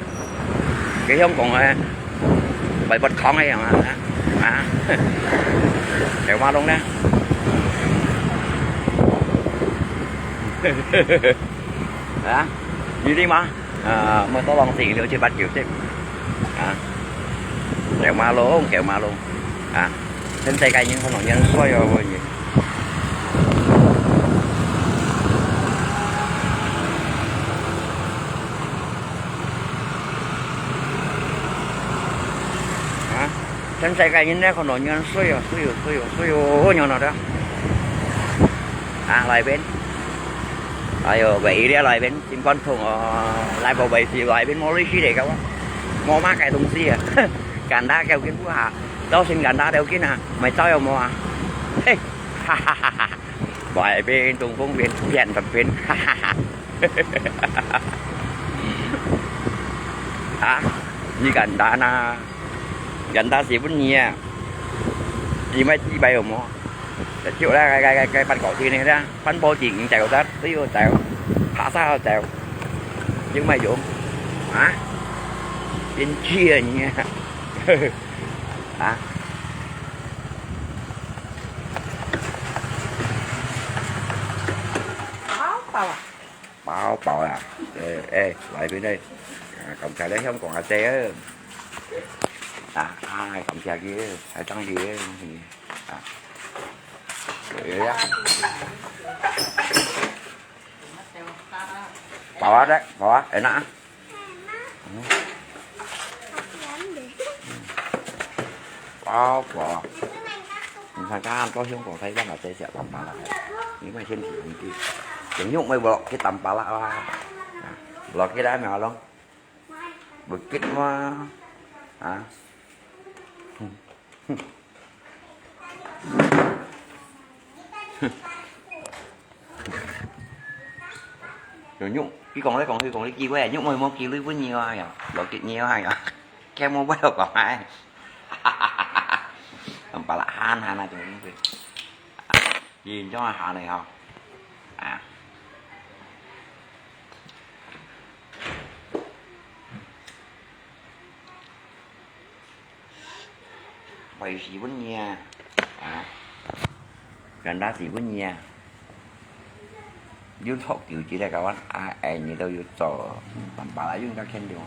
佢香港个，為不抗个樣啊，啊，條馬龍呢？啊，你知嗎？啊，乜多浪時了七八九十，啊，條馬龍，條馬龍，啊，全世界人可能人衰哦，我認。 啊，全世界人呢，可能人衰哦，衰哦，衰哦，衰哦，有哪的？啊，來邊。哎喲，喂，這來邊，真關痛哦，來不喂，是來邊，莫累死的，搞啊，莫買該東西啊，簡單條件不好，造成簡單條件啊，買走有無啊？嘿，哈哈哈哈，來邊，東風邊，變成邊，哈哈哈。 啊，你簡單啊，簡單是問你啊，你買幾百有無？就啦，該該該該八角天的啦，翻波景走得，都要走，爬山要走，有沒有？啊？真气啊你啊！啊？好饱啊！ 包包啦。誒誒，來邊呢？啊，感謝你香港阿姐啊！啊，啊，感謝佢，還當佢，啊，對呀。飽啊，得，飽啊，enak啊。嗯。飽，飽啊。你看，剛剛到香港，他一般把這些淡白啦，因為天氣很熱，等肉沒有，去淡白啦啊。啊，落去啦，沒有咯。 Bukit mah. Ha? Rồi nhúc, cái con đấy, con hư, con đi kia quay, nhúc mày mua kia lưới với nhiều à, rồi kịt nhiều à, rồi. Cái mua bắt đầu còn ai. Làm bà lạ han, han là chúng nó. Nhìn cho hà này không? À. Vậy xí bún nhia. À. Gần đó xí bún nhia. Yun thok tiểu chỉ là các bạn. À, em như đâu yun cho. Tầm bà lại yun các khen điều.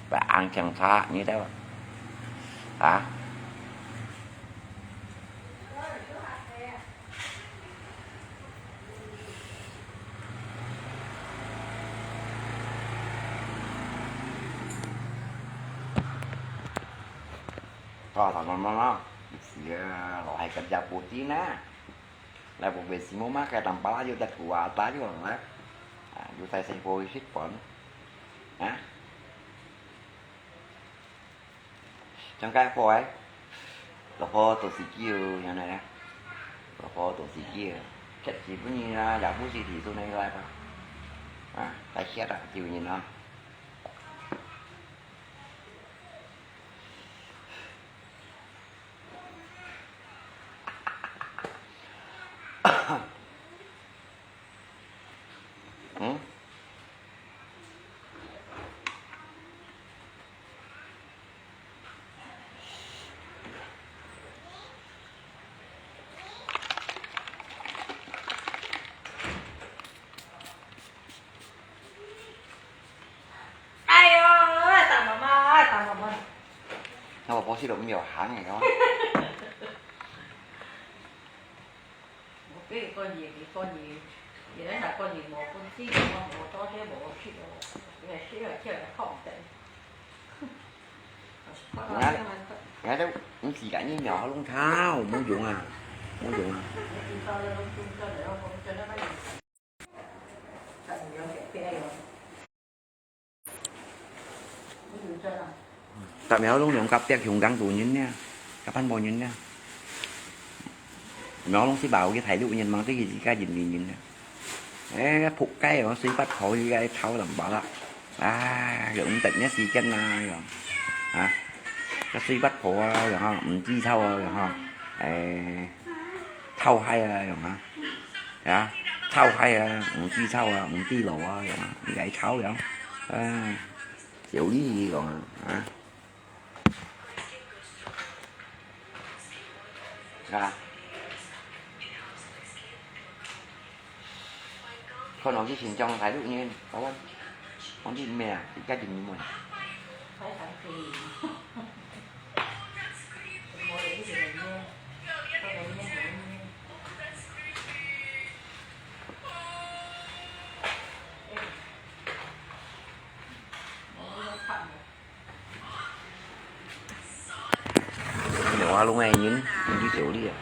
Bà ăn chẳng xa như thế. Hả? Thọ thọ no no no. Sia, lo hai kerja putih na. Lai putih si mo ma kai tampal aja udah tua ta juga lah. Ah, ju sai sai poi sit pon. Hah? Chang kai poi. Lo pho to si kiu, yang nai. Lo pho to si kiu. Chat si pun ni la, ya bu si ti su nai lai pa. Ah, tai siat ah, kiu ni no. Hmm? Ai ơi, tao mà ma, ai tao mà ma. Nó bảo bố xí đồ cũng nhiều hàng này không? Một cái con gì thì con gì, vậy đó là con gì một con xí, con một to thế bộ xí đồ, cái xí là kia là không tệ. Ngã, ngã đâu, cũng chỉ cả như nhỏ luôn thao, muốn dùng à, muốn dùng à. Tại mèo lông nông cặp tiệc hùng gắng tù nhìn nha. Cặp ăn bò nhìn nha. Mèo lông xí bảo cái thái độ nhìn mang cái gì cả nhìn nhìn nhìn nha. Ê, cái phục cái nó xí bắt khổ gì cái tháo lắm bảo lắm. À, rồi cũng tỉnh nhất xí chân là rồi. Hả? Cái xí bắt khổ rồi ha, mình chi thâu rồi ha. Ê, thâu hay rồi ha. Hả? Thâu hay rồi, mình chi thâu rồi, mình chi lỗ rồi. Gãy tháo rồi. À. Tiểu lý gì còn hả? Hả? Con nói cái xin trong thái độ như có không? Con đi mẹ, thì cái gì mình muốn. Nếu mà lúc này nhìn, nhìn đi tiểu đi à.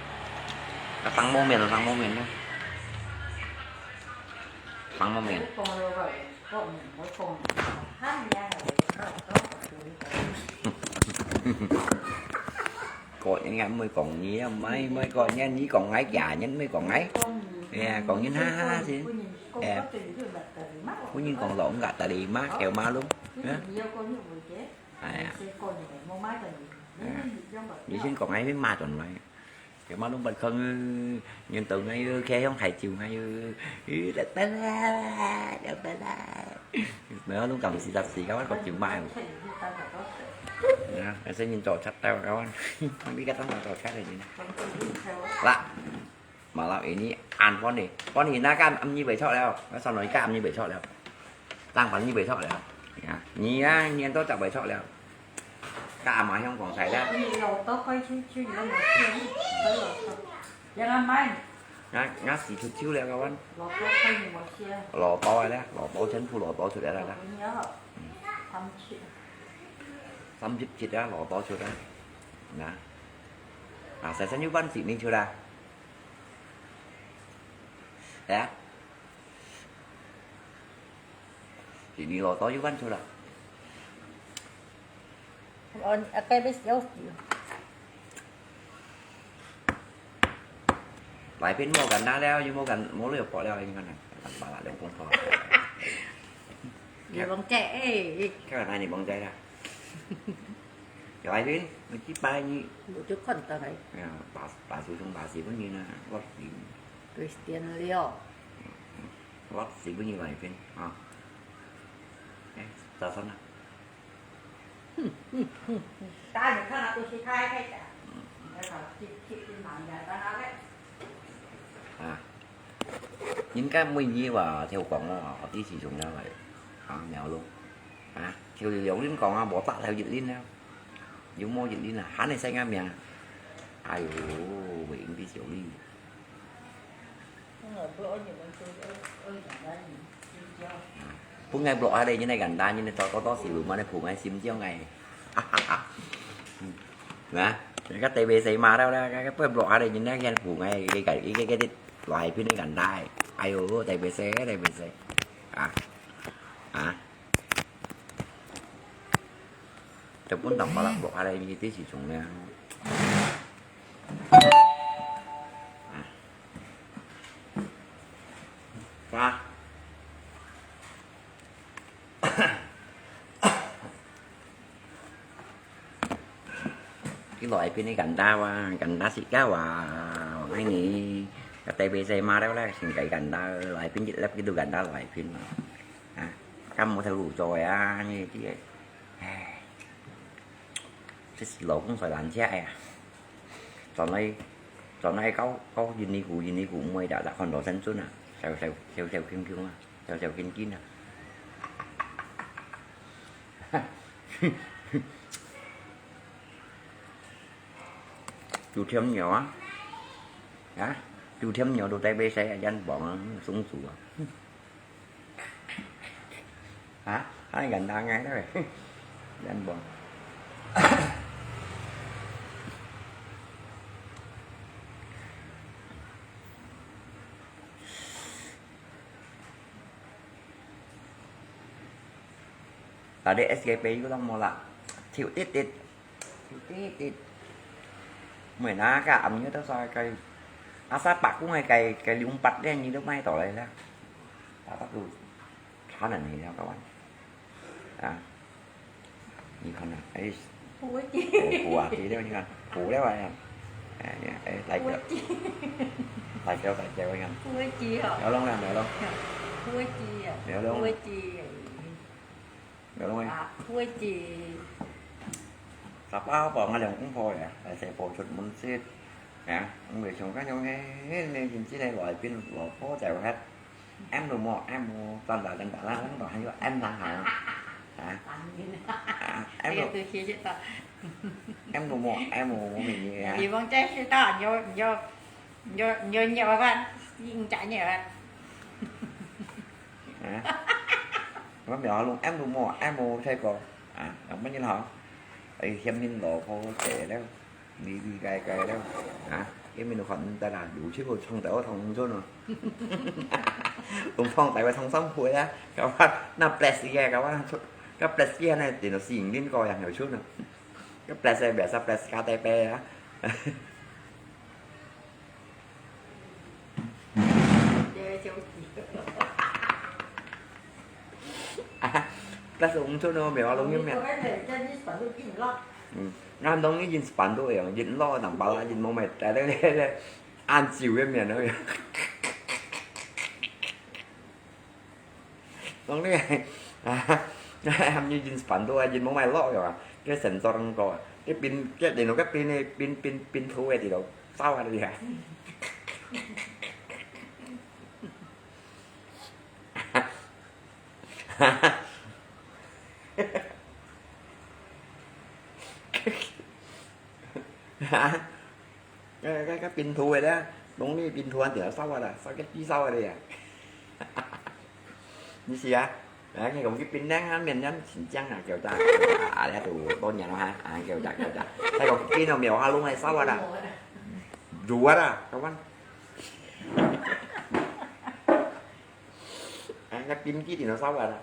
Cái tăng mô miền, tăng mô miền đó. Tăng mô miền. Có những ngày mới còn nhé, mấy, mấy con nhé, ní còn ngáy, già nhé, mới còn ngáy. Nè, còn nhé, ha, ha, ha, chứ. Ê, có những còn lộn gạt tại đi má, kéo má luôn. Hả? À, à. Vậy xin còn ngáy với ma tuần này. Kéo má luôn bật không, nhìn tụi ngay, khe không hài chiều ngay, ừ, đã ta la, đã ta la. Nó luôn cầm xì dập xì các bác còn chịu mai. Nè, em sẽ nhìn trò chắc tao các bác. Không biết cái tấm trò chắc là gì nè. Lạ. Mà là ý ní ăn con đi. Con thì nó cam ăn như vậy thôi đâu. Nó sao nói cam như vậy thôi đâu. Tăng khoản như vậy thôi đâu. 啊，你啊，你都食袂出了。佮阿嫲香港菜啦。你老豆開手手，你都無食，你老豆。讓阿嫲。啊，啊，死出手了，个阮。老豆開你無食。老豆啊咧，老豆全部老豆出來了啦。老豆你好。三七。三十七啊，老豆出來。那。啊，細細有半十年出來。哎呀。 一年老多有半出啦。哦，啊，該要小弟。來賓無簡單了，又無簡，無了薄了，應該呢，把啦，兩公婆。你忘記，哎，哎。看看你忘記啦。來賓，你去拜你。我就看到了。哎呀，把，把手中把洗不你呢，我洗。Christian了。 我死不你外边啊。哎，早上啊。打你看啊，都是他在讲。嗯。那个去，去，去忙的，让他来。啊。應該每日話，聽講哦，第四種了來。啊，苗咯。啊，就用恁講啊，無打頭一輪了。有無一輪啊？喊你細个名。哎喲，袂用得小力。 本來blog下來，人來簡單，人來多多多是有麼个普个心情哎。哈哈哈。嗯。那，那个特別細嘛了啦，那个blog下來，人來先普个，一个一个一个來宾的簡單。哎喲，特別細，特別細。啊，啊。就本當把它blog下來，你這是從了。啊。 哇！佢來賓个簡單哇，簡單食个哇，愛你，个特別細嘛了啦，先个簡單，來賓一粒佢都簡單來賓嘛。啊，咁無頭路做个啊，你知个，唉，這是老公在攔車哎呀。 轉來，轉來到，到印尼古，印尼古毋會啦，啦看羅生尊啊，小小，小小輕輕啊，小小輕輕啊。有添尿啊？啊？有添尿都在被誰啊？人幫啊，松鼠啊。 啊，恁簡單个，對不對？人幫。Tadi S G P U lang mula. Thiu tit tit. Thiu tit tit. Mười na ka am nyo ta sa kay. Asa pakung ay kay, kay liumpat din, nyo lumay to lay la. Tatak lu. 差很远，你知道吗？啊，你看呐，哎，苦啊，苦啊，苦啊，你看，苦了啊，哎呀，哎，来个，来个，来个，你看，苦啊，哦，没有弄了，没有弄，苦啊，没有弄，苦啊，没有弄，啊，苦啊，十八号放个两公婆呀，来，谁播出门去，啊，我们想看有个，那那现在来宾老婆在那。 Em lu mo, em lu, tanda tanda lah, lang tong hayu em lah ha. Ha? Em lu, em lu mo, em lu mo mi ni ha. 你们这是大牛，牛，牛，牛，牛啊，你家牛啊。 Ha? Em lu mo, em lu sai ko. Ha? Ang manyin ha. Ai, hiam hin lo ko te leo. 你你该该了，啊，因为你看，大家有去过冲头通村哦。我放在我通上回啊，搞啊，那 bless 个，搞啊，搞 bless 个呢，等到吸引力高呀，有趣呢。搞 bless 个，biasa bless 个对白啊。 Plus ungchon no, mèo along yun mian. Hmm. Ngan dong ni yin span do yang, yin lo nang bala yin mo mai, ta le le le. An jiu yun mian no. Dong ni, ham ni yin span do, yin mo mai lo ya. Cái sensor ko. Cái pin, cái điện thoại cái pin này, pin, pin, pin thu về thì đâu. Sao à đi hả? 哈，該該該冰土个咧，農曆冰土啊，定燒啊啦，燒个豬燒个咧。你是啊？啊，你講去冰涼啊，面涼新疆啊，叫啥？啊，啊，這都多年了哈，啊，叫啥叫啥？再講冰到廟下弄來燒啊啦，煮啊啦，搞完。啊，該冰機定到燒啊啦。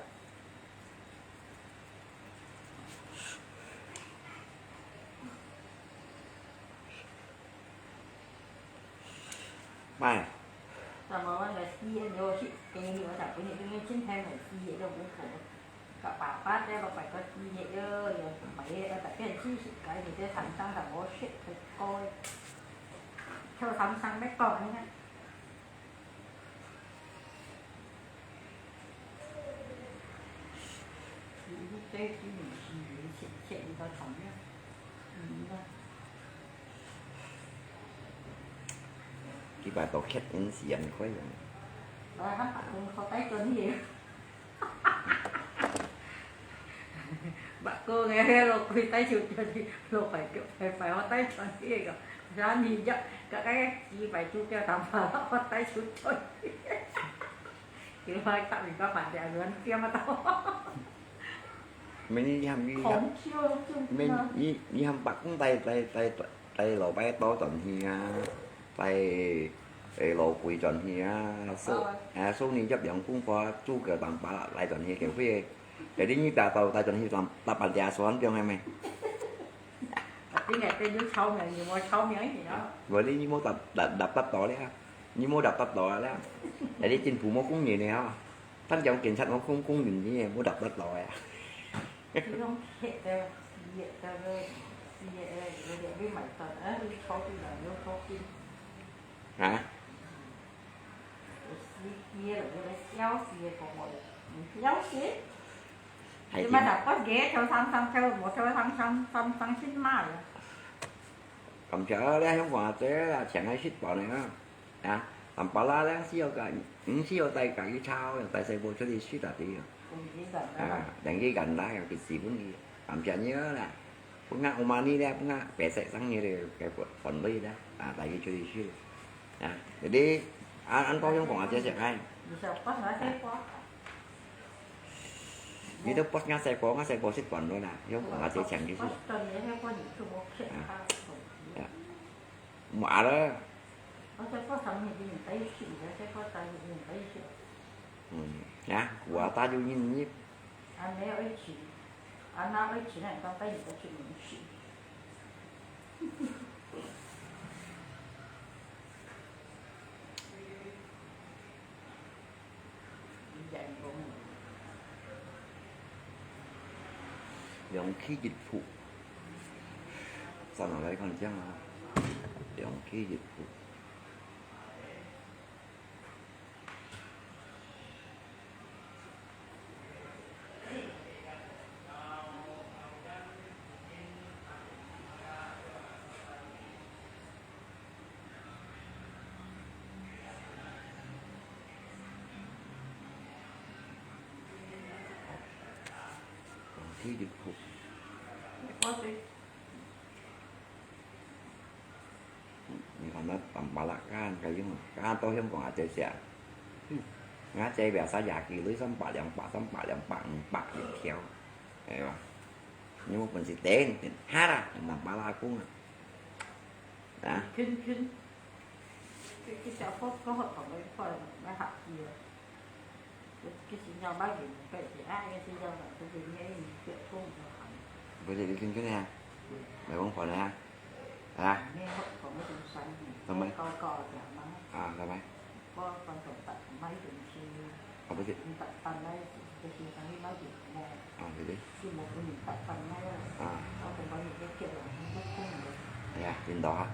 Mai. Sama wan ngai si ye yo si, kaya ni wata punya dengan cinta ngai si ye yo buko. Kak papa te lo pai ko si ye yo yo pai ye ta pian si si kai ni te samsang ta mo shit ko. Cho samsang me ko ni. 佢把刀切緊時間快啊。Bác cô nghe lo quỳ tay chụp cho đi, lo phải kiểu phải phải ho tay cho đi rồi. Ra đi dắt cả cái gì phải chụp cho tao mà lo ho tay chụp cho đi. Kiểu hơi tạo mình có phản xạ luôn kia mà tao. Mình đi hâm đi hâm. Không chưa, chưa. Mình đi đi hâm bác cũng tay tay tay tay lo bay to chọn hi à. Tay tay lo quỳ chọn hi à. Số à số này chấp nhận cũng có chú cờ tạm bá lại chọn hi kiểu quỳ. Jadi你打到打轉去打打半隻手很重要咩？Tapi ngai tên ñu cháu miệng, ñu mua cháu miệng gì đó. Vậy đi你mua đập đập đập tắt đó đấy ha. Ñu mua đập tắt đó đấy ha. Jadi chính phủ mua công nghệ này ha. Thân chồng cảnh sát mua công công nghệ gì mua đập tắt đó à. Chứ không thiệt đâu, thiệt đâu, thiệt đâu, thiệt đâu, mày tao đã đi cháu đi là ñu cháu đi. Hả? Ủa, xí kia rồi, nó xéo xí, còn ngồi, xéo xí. Hay thì mà đọc có ghế theo thăm thăm theo, một theo thăm thăm, thăm thăm xin mà rồi. Cảm謝đấy, không còn thế là chẳng ai shit bỏ này á. À, làm bà la đang xí ở cả, ừ, xí ở tay cả cái cháo, tay xe bộ cho đi shit là tí rồi. Cũng chỉ cần đó. À, đang cái gần đó, cái gì cũng đi. Cảm謝nhớ là. Bưng ngak umani le, bưng ngak pesek sang ni le, cái phần, phần đi đó. À, tại vì chưa đi xíu. À, jadi, ăn, ăn có Hương Quảng Hà chia sẻ ngay. Bisa pas nggak saya kuat. Itu pas nggak saya kuat, nggak saya kuat sih tuan lo na. Hương Quảng Hà chia sẻ gitu. Pas tuan ya, saya kuat itu mau cek. À. Apa? Ya. Mau ada. Pas saya kuat sama ini, saya kuat sama ini, saya kuat sama ini. Hmm. Ya, kuat aja ini. Anh bé ở chị, anh nó ở chị này, con bé gì có chuyện gì chị. Dạy con. Dưi氣一步。上來看這樣啊，dưi氣一步。 你看那當巴拉干，該用，干到香港啊，這些。嗯，人家這邊啥價錢，兩三百、兩百、三百、兩百、五百一條，係吧？你有本事頂，頂下啦，當巴拉工啊。啊？圈圈，這，這小波哥好同佢一塊來合資啊。 其實要買件，佢係啊，其實要買，佢係你一條通就好。不是，你聽聽啊，買碗飯啊，啊，你講嗰種生意，做咩？高高嘅嘛。啊，做咩？我講做特買件先，啊，不是。你特特買，就是講你買件咩？啊，對對。佢冇分你特特買啊。啊。我同你一條，你都通嘅。哎呀，領導啊，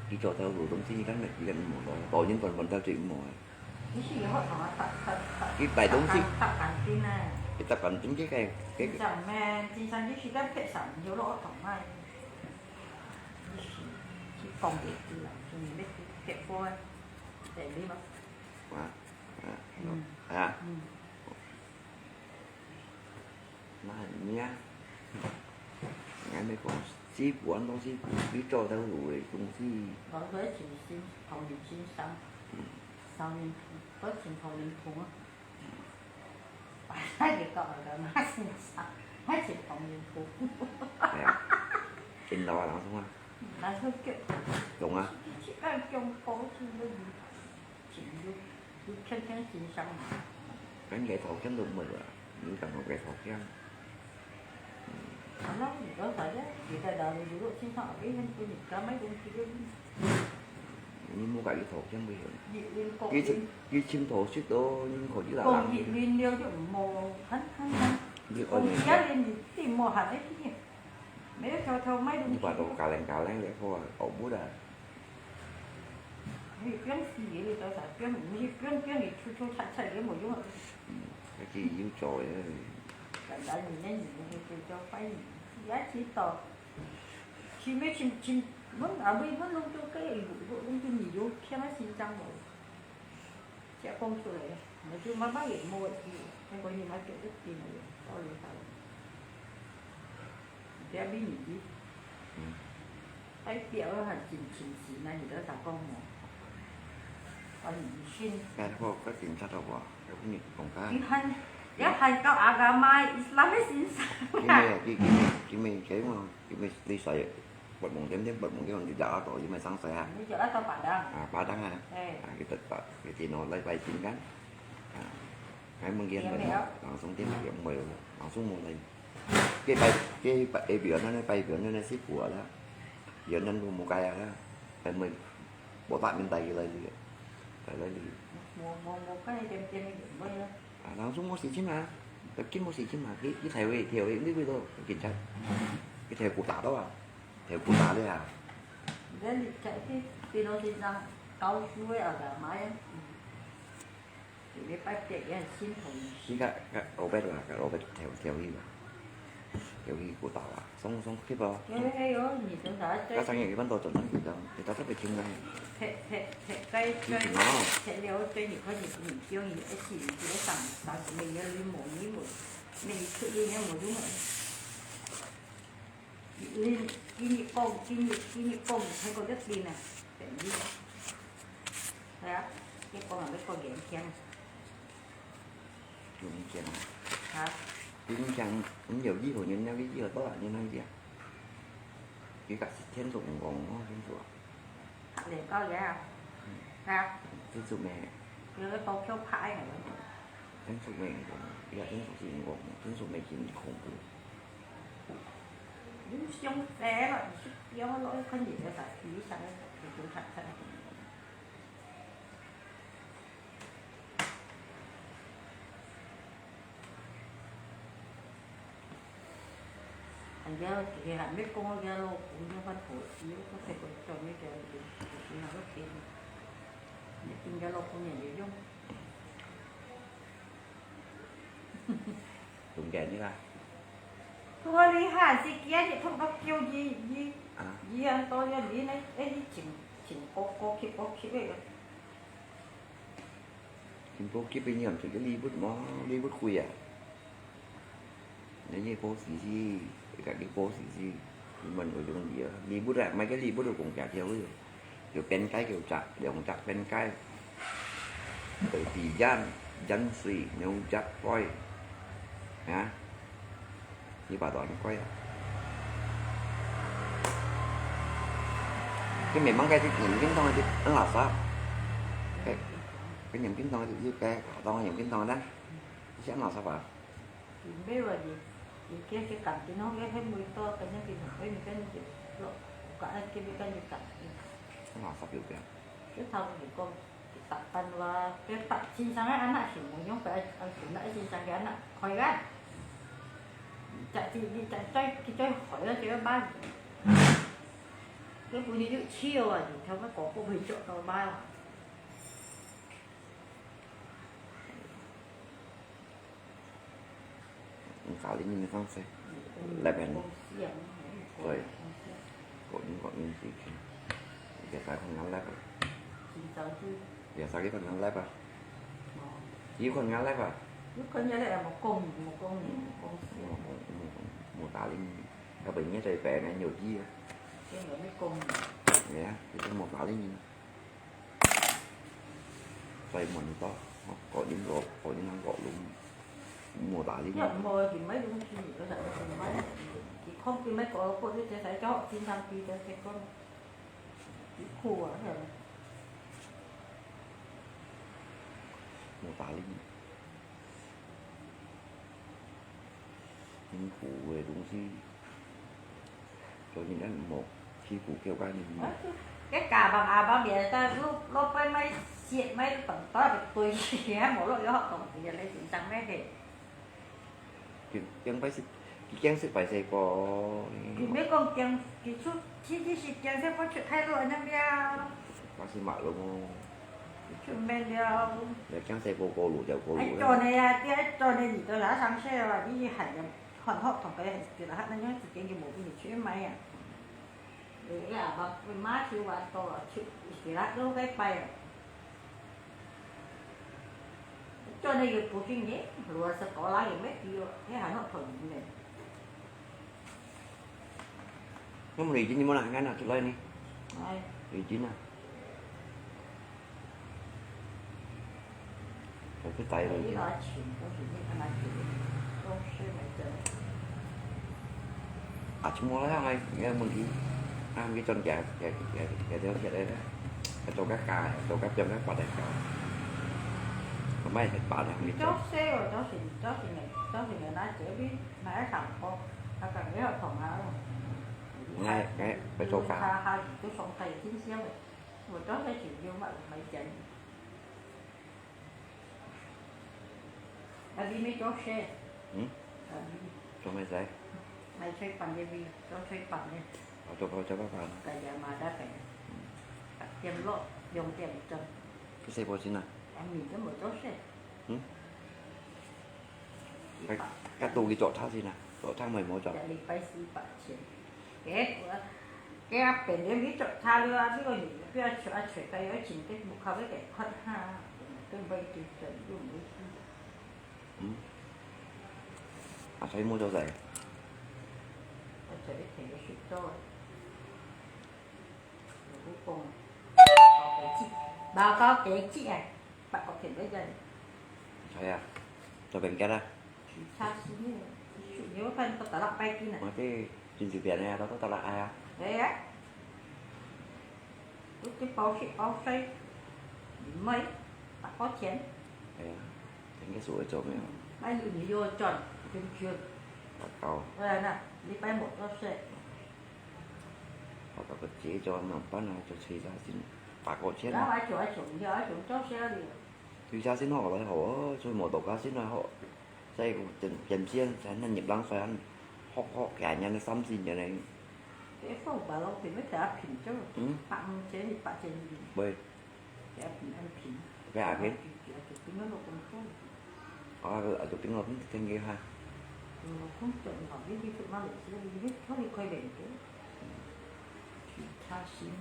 你做到老東西，你等你，你等無咯，導演本本到最無啊。 你係有學堂啊，搭，搭，搭，佢帶東西。搭緊，搭緊先啊。佢搭緊東西，佢，佢，先生咩？先生，你時間迫上，有落學堂啊。你係，去講佢知啦，仲要去迫波啊，地理嘛。啊，啊，嗯。啊。嗯。 那你啊，人家講師傅恁多師傅，你做得有个東西。我个真心，同人心生，少年，我真同人痛啊。哎，你讲个嘛，心生，还真同人痛。哎呀，真老啊，人讲啊。人说叫，懂啊。去去去，哎，叫高兴个，真有，有天天心生嘛。跟个头先都没了，你讲个头先。 啊，那你刚才呢？你在哪里？如果经常给人给你干嘛东西给你？你莫搞一头，这样不行。你你讲你你你清头sit到，你可以啦。讲你你了就莫很很很。你讲你家里你地莫还没去，没有偷偷买东西。你把头搞冷搞冷的话，哦不的。你不用洗，你到啥不用，你不用不用你出出菜菜也没用啊。嗯，还是有做的。 簡單人个人就叫拜年，也知道。是咩？真真，阮阿妹，阮攏做个，攏做你有听啊，心脏无？才讲出来，我就慢慢也摸去，那个你妈就一定了，到底好。 不要逼你去。嗯。代表啊，真真实啊，你在啥讲哦？啊，你信？哎，我个警察好不好？我跟你讲啊。你喊，你喊到阿嘎妈，Islam个先生。今日，今今今日，今日，今日你啥？八点点，八点点，你打到，今日上谁啊？你叫他到巴当。啊，巴当啊。哎。啊，kita tak, kita no, lai pai tinggal. Ah, ai mungkin langsung dia dia mai langsung mulai. Ke pai, ke pai, eh, biar nana pai, biar nana si kuat lah. Biar nana mau kaya lah. Ai mai, botak minta gila dia. Pai lagi. Mau mau mau kan dia dia mai lah. Ah, langsung mau si cima. Tapi mau si cima. Ki ki thai wei, thai wei, ni wei tu, ki chat. Ki thai kuat tu ah. Thai kuat dia. Dia ni chat ki, pino si sang, kau suai ada mai. 你拜拜个信徒。你个个老板啦，个老板跳跳去嘛，跳去古道啊，松松去吧。哎哎哟，你从哪个？个生意一般都做生意个，你到特别轻个。踢踢踢该该踢了，对你看你你叫你一起你就上上什么也没没没没出力也没用啊。你今日讲今日今日讲，还个一边呢，等于。 係啊，你講啊，你講影響。影響啊？嚇？影響，你有以後，你那個以後多少年那個啊？佢个天數毋講哦，天數啊。六個月啊？係啊。天數咩？佢个刀票拍个。天數咩講？佢个天數係毋講，天數咩真恐怖。你想死了，你去標了，看你个啥，你想个啥，你就看看。 人家佢還沒講，人家老公，人家發脾氣，我才講叫人家，人家都聽，人家老公也沒用。 中間呢啦。我你下時今日通到叫你，你，啊。你啊，到了你呢，哎，你真，真高，高級，高級个。真高級个，你毋知个禮物無？禮物貴啊！你个保時捷，你个保時捷，你問我中意啊！禮物啊，買个禮物都講價條个。 有冰雞，有隻，兩隻冰雞，有durian，durian水，牛角杯，啊，你把多少貴啊？佢memang該隻飲品糖个，很垃圾。該，該飲品糖个，該，當飲品糖个，係很垃圾吧？ 毋係話你，你叫佢感情好，佢係每到跟人佢同佢，你跟人落，講啊，叫佢跟人感情。啊，發表表。佢頭先講，佢打扮話，佢打先生个阿媽係無用，佢愛，愛選那先生个阿媽開个。你再，你，你再，再，佢再害了，就要罵你。佢本來就笑啊，你頭先講過會做到罵啊。 Ang kaling ini kan se. Leben. Koi. Koi, koi, koi, koi. Biasa kan ngalap. Biasa kita ngalap ah. Kita kan ngalap ah. Kita kan ngalap ah, mau kong, mau kong, mau kong. Mau, mau, mau, mau kaling. Tapi nya cari P N N有意啊。真个，你讲。哎呀，佢都冇打理你。所以冇你到，哦，搞你搞，搞你能搞拢，冇打理你。要冇，佢买东西，佢就係佢买，佢空佢买搞，或者就係叫經常逼的，結果，佢苦啊，係。冇打理你。 辛苦个東西，所以人家莫欺負叫个人。啊，該家幫阿幫別人，但係落，落背買雪買等到个堆，無落藥學堂个，你緊張咩个？佢驚擺識，佢驚識擺細個。佢毋係講驚，佢出，其實係驚識不出太多人了。但是嘛咯，出名了。你驚細個過路就過路了。哎，做你啊，對，做你，你都拿上去了，你還要 看學堂个，佢啦，恁樣時間就無分你去買啊。呃，呀，嘛，嘛就話到啊，就，佢啦，都該擺啊。做那個補習呢，如果係過來也沒必要，還好同你們。那麼你今天沒拿，應該拿出來呢？哎。你今天啊？ 就去帶佢。啊，全部都係𠊎，𠊎問題，啊，佢轉佢，佢，佢，佢，佢，佢，佢做个家，做个變个發展家，佢買一百零米。做事哦，做事，做事个，做事个，那這邊，那一場課，他講要同啊，𠊎，𠊎，愛做家。他，他，就上台，真香的。我做事就有嘛，買錢。 啊，你沒做事？嗯？啊，你做咩事？買菜飯个，你做菜飯个。哦，做，做，做飯飯。大家嘛，大家。嗯。八點落，兩點鐘。去洗保險啊？啊，你都無做事。嗯？一百。該，該都去做他先啊，做他咪無做。一禮拜四百千。 該，該阿伯你做差了啊，這個你不要求啊，求个有錢个，目口要給看哈，都不會丟人，又不會去。嗯。啊，所以莫做事。我做一天就睡到啊。我不講，報告幾，報告幾隻啊，八個天都在。所以啊，做邊個啦？ 差心个，你有看到大陸拜金啊？我這真隨便个啊，都到大陸來啊。對啊。都，都包食包睡，毋會，大包錢。對啊，應該係會做咩啊？哎，你又賺，真賺。大搞。對啊，那，你拜五做事。大搞个節奏，那辦啊，就吹下先，八個錢啊。然後還做，還做，你還做做事啊你。 對家先好來好啊，所以無到家先來好。所以有點，點先，才能入人，所以學，學，學人家三四年嘞。這好吧，老弟，要給他品就，嗯。八五千，八千一。喂。給他品，給他品。給他品。給他品，給他品，給他品。啊，就變到天天个哈。嗯，工作嘛，你，你去馬來西亞，你，你可以，可以練的。嗯。去他心。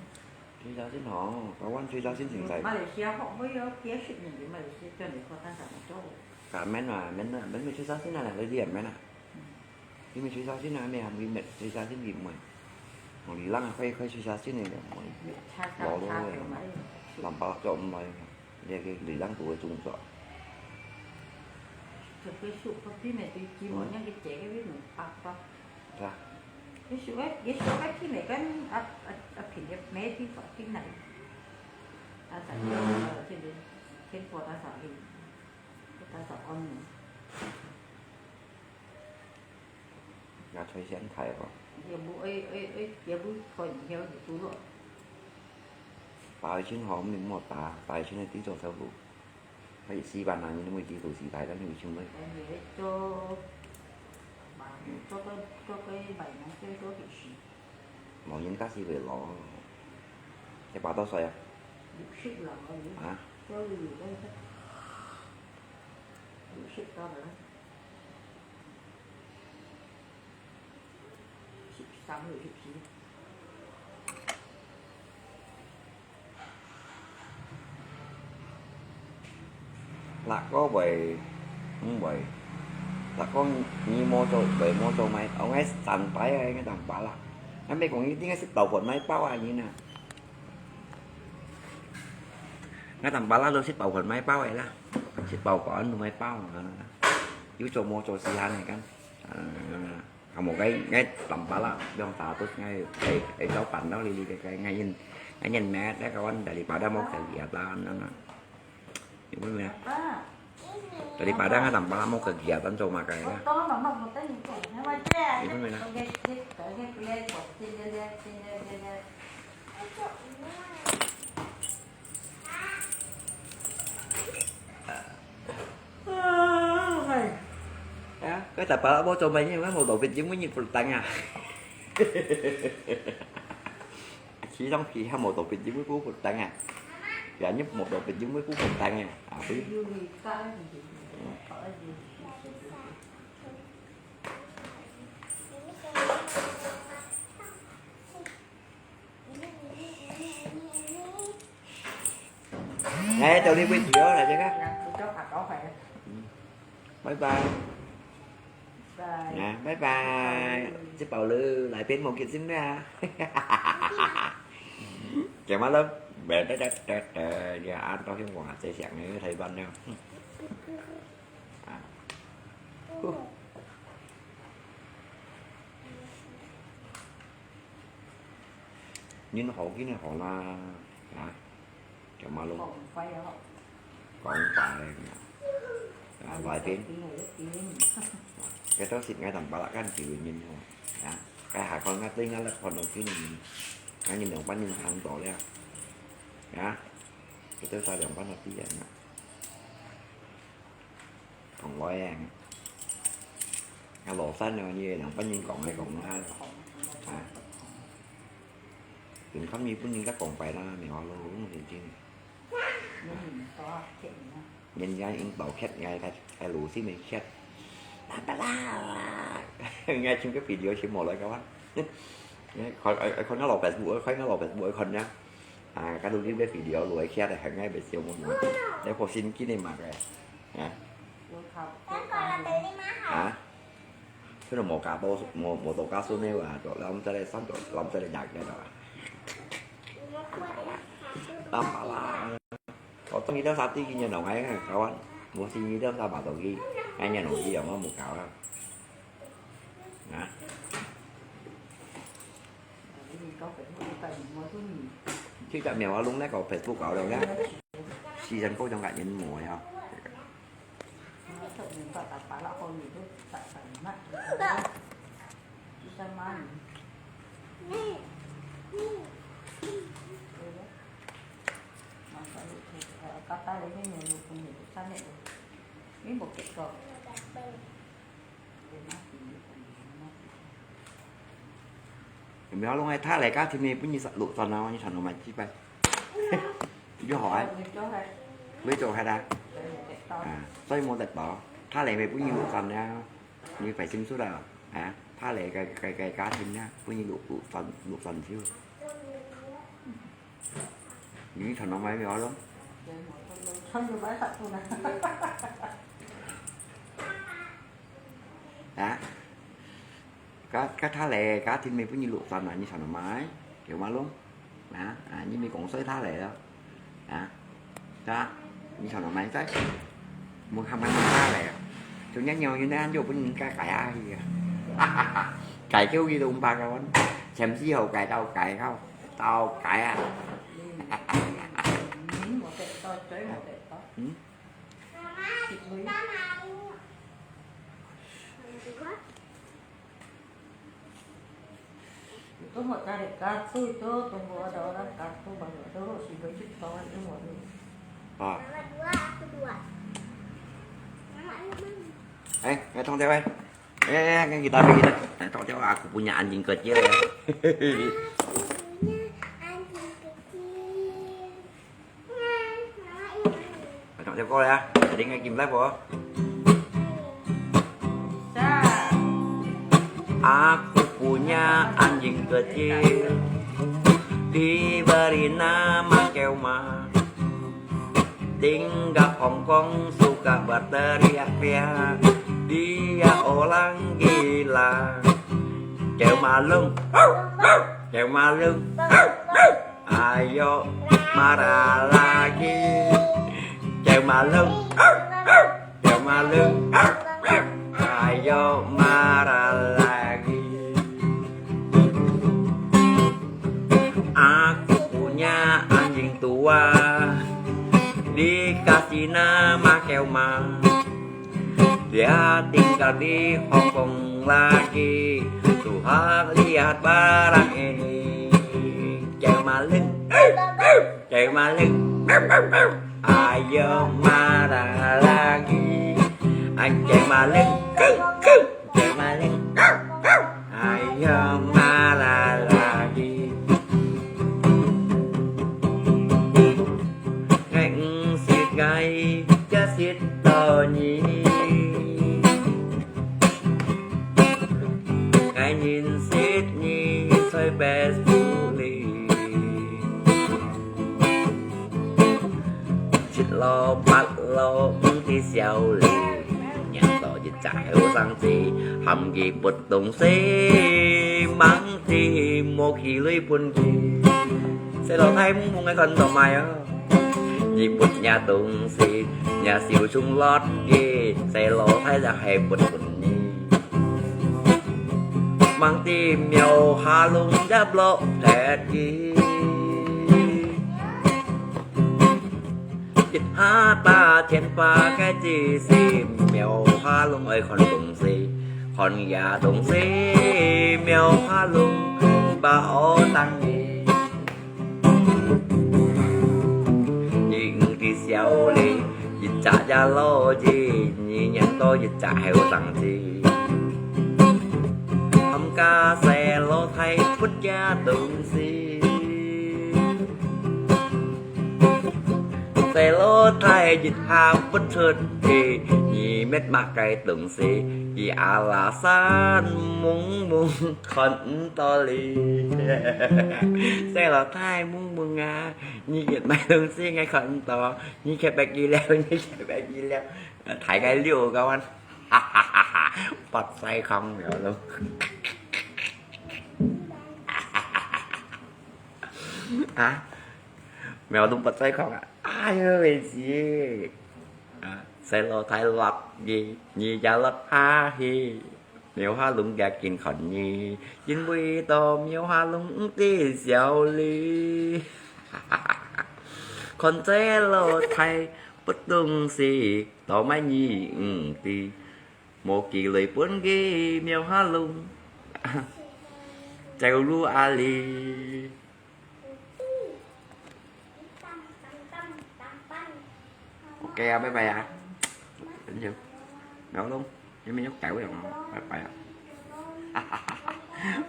吹沙先吼，台灣吹沙先正使。馬來西亞學妹哦，幾十年在馬來西亞轉來過，但係毋做。啊，免啊，免啊，免，免吹沙先啊，你也免啊。嗯。你免吹沙先啊，免啊，你免吹沙先你毋會。哦，你人啊，快，快吹沙先个，毋會。差，差，差，老了个。差，差，藍白做毋來，你个，你人都會中暑。就會輸，不避免對寂寞，嗯。那個姐个那種八卦。 是啊。你想愛，你想愛去哪間啊，啊，啊，品个，每地方去哪裡？啊，在這，呃，這邊，天國大嫂去，大嫂安呢。也吹仙台哦。也無，哎，哎，哎，也無看以後就堵了。打一千好，你莫打，打一千个地做走路。 佢四萬人，你都會知道時代，但係佢全部。做，做个，做个賣農，做，做歷史。無人家是會老，一百多歲啊？六十了，啊？做有个，六十多了。 十三歲，十四。六個月，五歲，佢講你無做，佢無做買，哦，𠊎三擺啊，𠊎三擺啦。𠊎毋係講一定愛食飽飯買飽啊，你啊。𠊎三擺啦，都食飽飯買飽个啦，食飽飯都買飽啊。有做無做時間个kan。啊，無該，該三擺啦，兩三都該，該，該做飯到哩哩个，該，該人，該人咩，該个วัน daripada無kegiatan，啊。 有咩啊？Daripada ngā tampala mau kegiatan做麼个啊？有咩啊？啊，該tampala mau做麼个？Mau topik yung mga pultang啊。 Khi trong khi ha một tổ pit với cú phục tăng à. Gã nhấp một tổ pit với cú phục tăng à. À, phi. Ê, tao đi quay video lại cho các. Bye bye. Bye. Nè, bye bye. Bye. Chứ bảo lư lại bên một kiện sim ra. Chào má lắm. Bé bé bé bé bé. Giờ ăn tao hiên quảng hạt dây sẹn này thấy bắn nhau. À. Huh. Nhìn hổ kia này hổ là, hả? Chào má lắm. Không phải. Không phải. À, vài tiếng. Cái đó xịt ngay tầm ba là các anh chị nhìn thôi. Đó. Cái hai con ngắt tí ngắt là con đầu tiên này. Ngắt nhìn đồng bát nhìn thẳng tổ đấy à. Đó. Cái đó sao đồng bát là tí vậy nè. Còn gói à. Ngắt lỗ sắt này như đồng bát nhìn cộng này cộng hai rồi. Hả? Đừng khóc như bún nhìn các cộng phải là mèo alo đúng rồi chứ. Nhân gia in bảo khét, ngai khai, khai lũ xí mình khét. Ba, ba, ba. Ngai chung cái video chỉ một loại các bạn. Ngai, khỏi, khỏi, khỏi ngó lò Facebook, khỏi ngó lò Facebook khỏi nhá. À, các đứa cái video lũ khét này, hãy ngay bị siêu một một. Để phô xin kỹ này mà cái. Hả? Hả? Thế là một cả tô, một, một tô cá sấu nếu à, cho lắm tới đây, sắm cho lắm tới đây nhạc cái đó. Tắm bả là. Có tâm lý đó sao tí kia nhà nông ấy, các bạn. Một xin đi đó sao bảo tao ghi. Ai nhà nông gì mà một cào đó. Hả? Chứ chả mèo lung đấy có Facebook có đâu nhá. Season có trong cả nhân mùa không? Mèo lung ai thà lẽ cá thì mẹ bún như sạch lụa toàn nào như thằng nó mà chi bay. Vô hỏi. Với chỗ hai đá. À, tôi mua tạch đó. Thà lẽ mẹ bún như lụa toàn nào. Như phải xin số đào. Hả? Thà lẽ cái, cái, cái cá thì nhá. Bún như lụa, lụa toàn, lụa toàn thiếu. Như thằng nó mà mèo lung. Hả? Cá, cá thà lẽ, cá thịt mì bún như luộc tần là như sao nó mái, kiểu mà luôn. Hả? À, như mì cũng xới thà lẽ đó. Hả? Cá, như sao nó mái xới. Muốn khăm ăn thà lẽ. Chúng nhá nhau như nãy ăn vô bún cá cải á thì. Cải kêu gì tụi ba con. Xem xí hậu cải tao cải không? Tao cải à. Ừ. Có một cái để cá xui tó, tôi mua ở đó là cá xui bằng ở đâu, chỉ có chịu to, nhưng mà được. Ờ. Mama dua, aku dua. Mama, ayo, Mama. Ê, nghe thông theo ê. Ê, ê, nghe kita pergi dah. Nghe thông theo aku punya anjing kecil ya. Aku punya anjing kecil. Nah, Mama, ayo, Mama. Nghe thông theo cô ya. Jadi nghe kim live hả? Aku punya anjing kecil, diberi nama Keoma. Tinggal hongkong suka berteriak-teriak. Dia orang gila. Kêu ma lưng, kêu ma lưng. Ayo, marah lagi. Kêu ma lưng, kêu ma lưng. Ayo, marah lagi. Aku punya anjing tua, dikasih nama Kelma. Dia tinggal di Hong Kong lagi. Tuhan lihat barang ini. Kelma lưng, Kelma lưng. Ayo marah lagi. Kelma lưng, Kelma lưng. Ayo marah lagi. Ngai hông sik ngai, ya sik to ni. Ngai nhin sik ni, soi best bully. Sik lo pat lo, hông ti siau li. Ngiap to sik 隻後生仔，喊佢發東西，吂知無幾鐳分佢。細老弟，毋好愛看到賣哦！你發若東西，若小蟲落去，細老弟也係發分你。吂知廟下龍也落忒去。 一下打電話个只是廟下龍愛看東西，看呀東西，廟下龍把我等你。你毋知笑哩，一隻也老人，你認到一隻後生仔。喊家細老弟發个東西。 細老弟一下發出去，你搣麼个東西，佢阿拉山蒙蒙看毋到哩。細老弟蒙蒙啊，你搣麼東西𠊎看毋到，你去別去了，你去別去了，大概六個彎，哈哈哈哈，發晒空了咯。啊？ 廟都不在空啊！哎喲喂，姐！啊，細老弟落雨，你也落下去。廟下龍也緊看你，因為到廟下龍毋知笑哩。看細老弟發東西，到尾你毋知，無幾鐳分佢廟下龍，走路啊哩。 OK啊，拜拜啊。等陣，苗東，你們有搞樣啊？拜拜啊。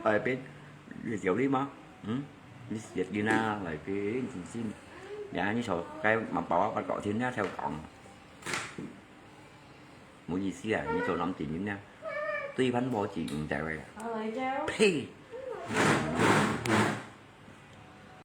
來賓，你有理嗎？嗯？你食煙啊，來賓，真心。呀，你坐該蠻飽啊，不過天天在講。 無意思啊，你做男仔人啊，對方無錢毋得个。啊，來噍。呸！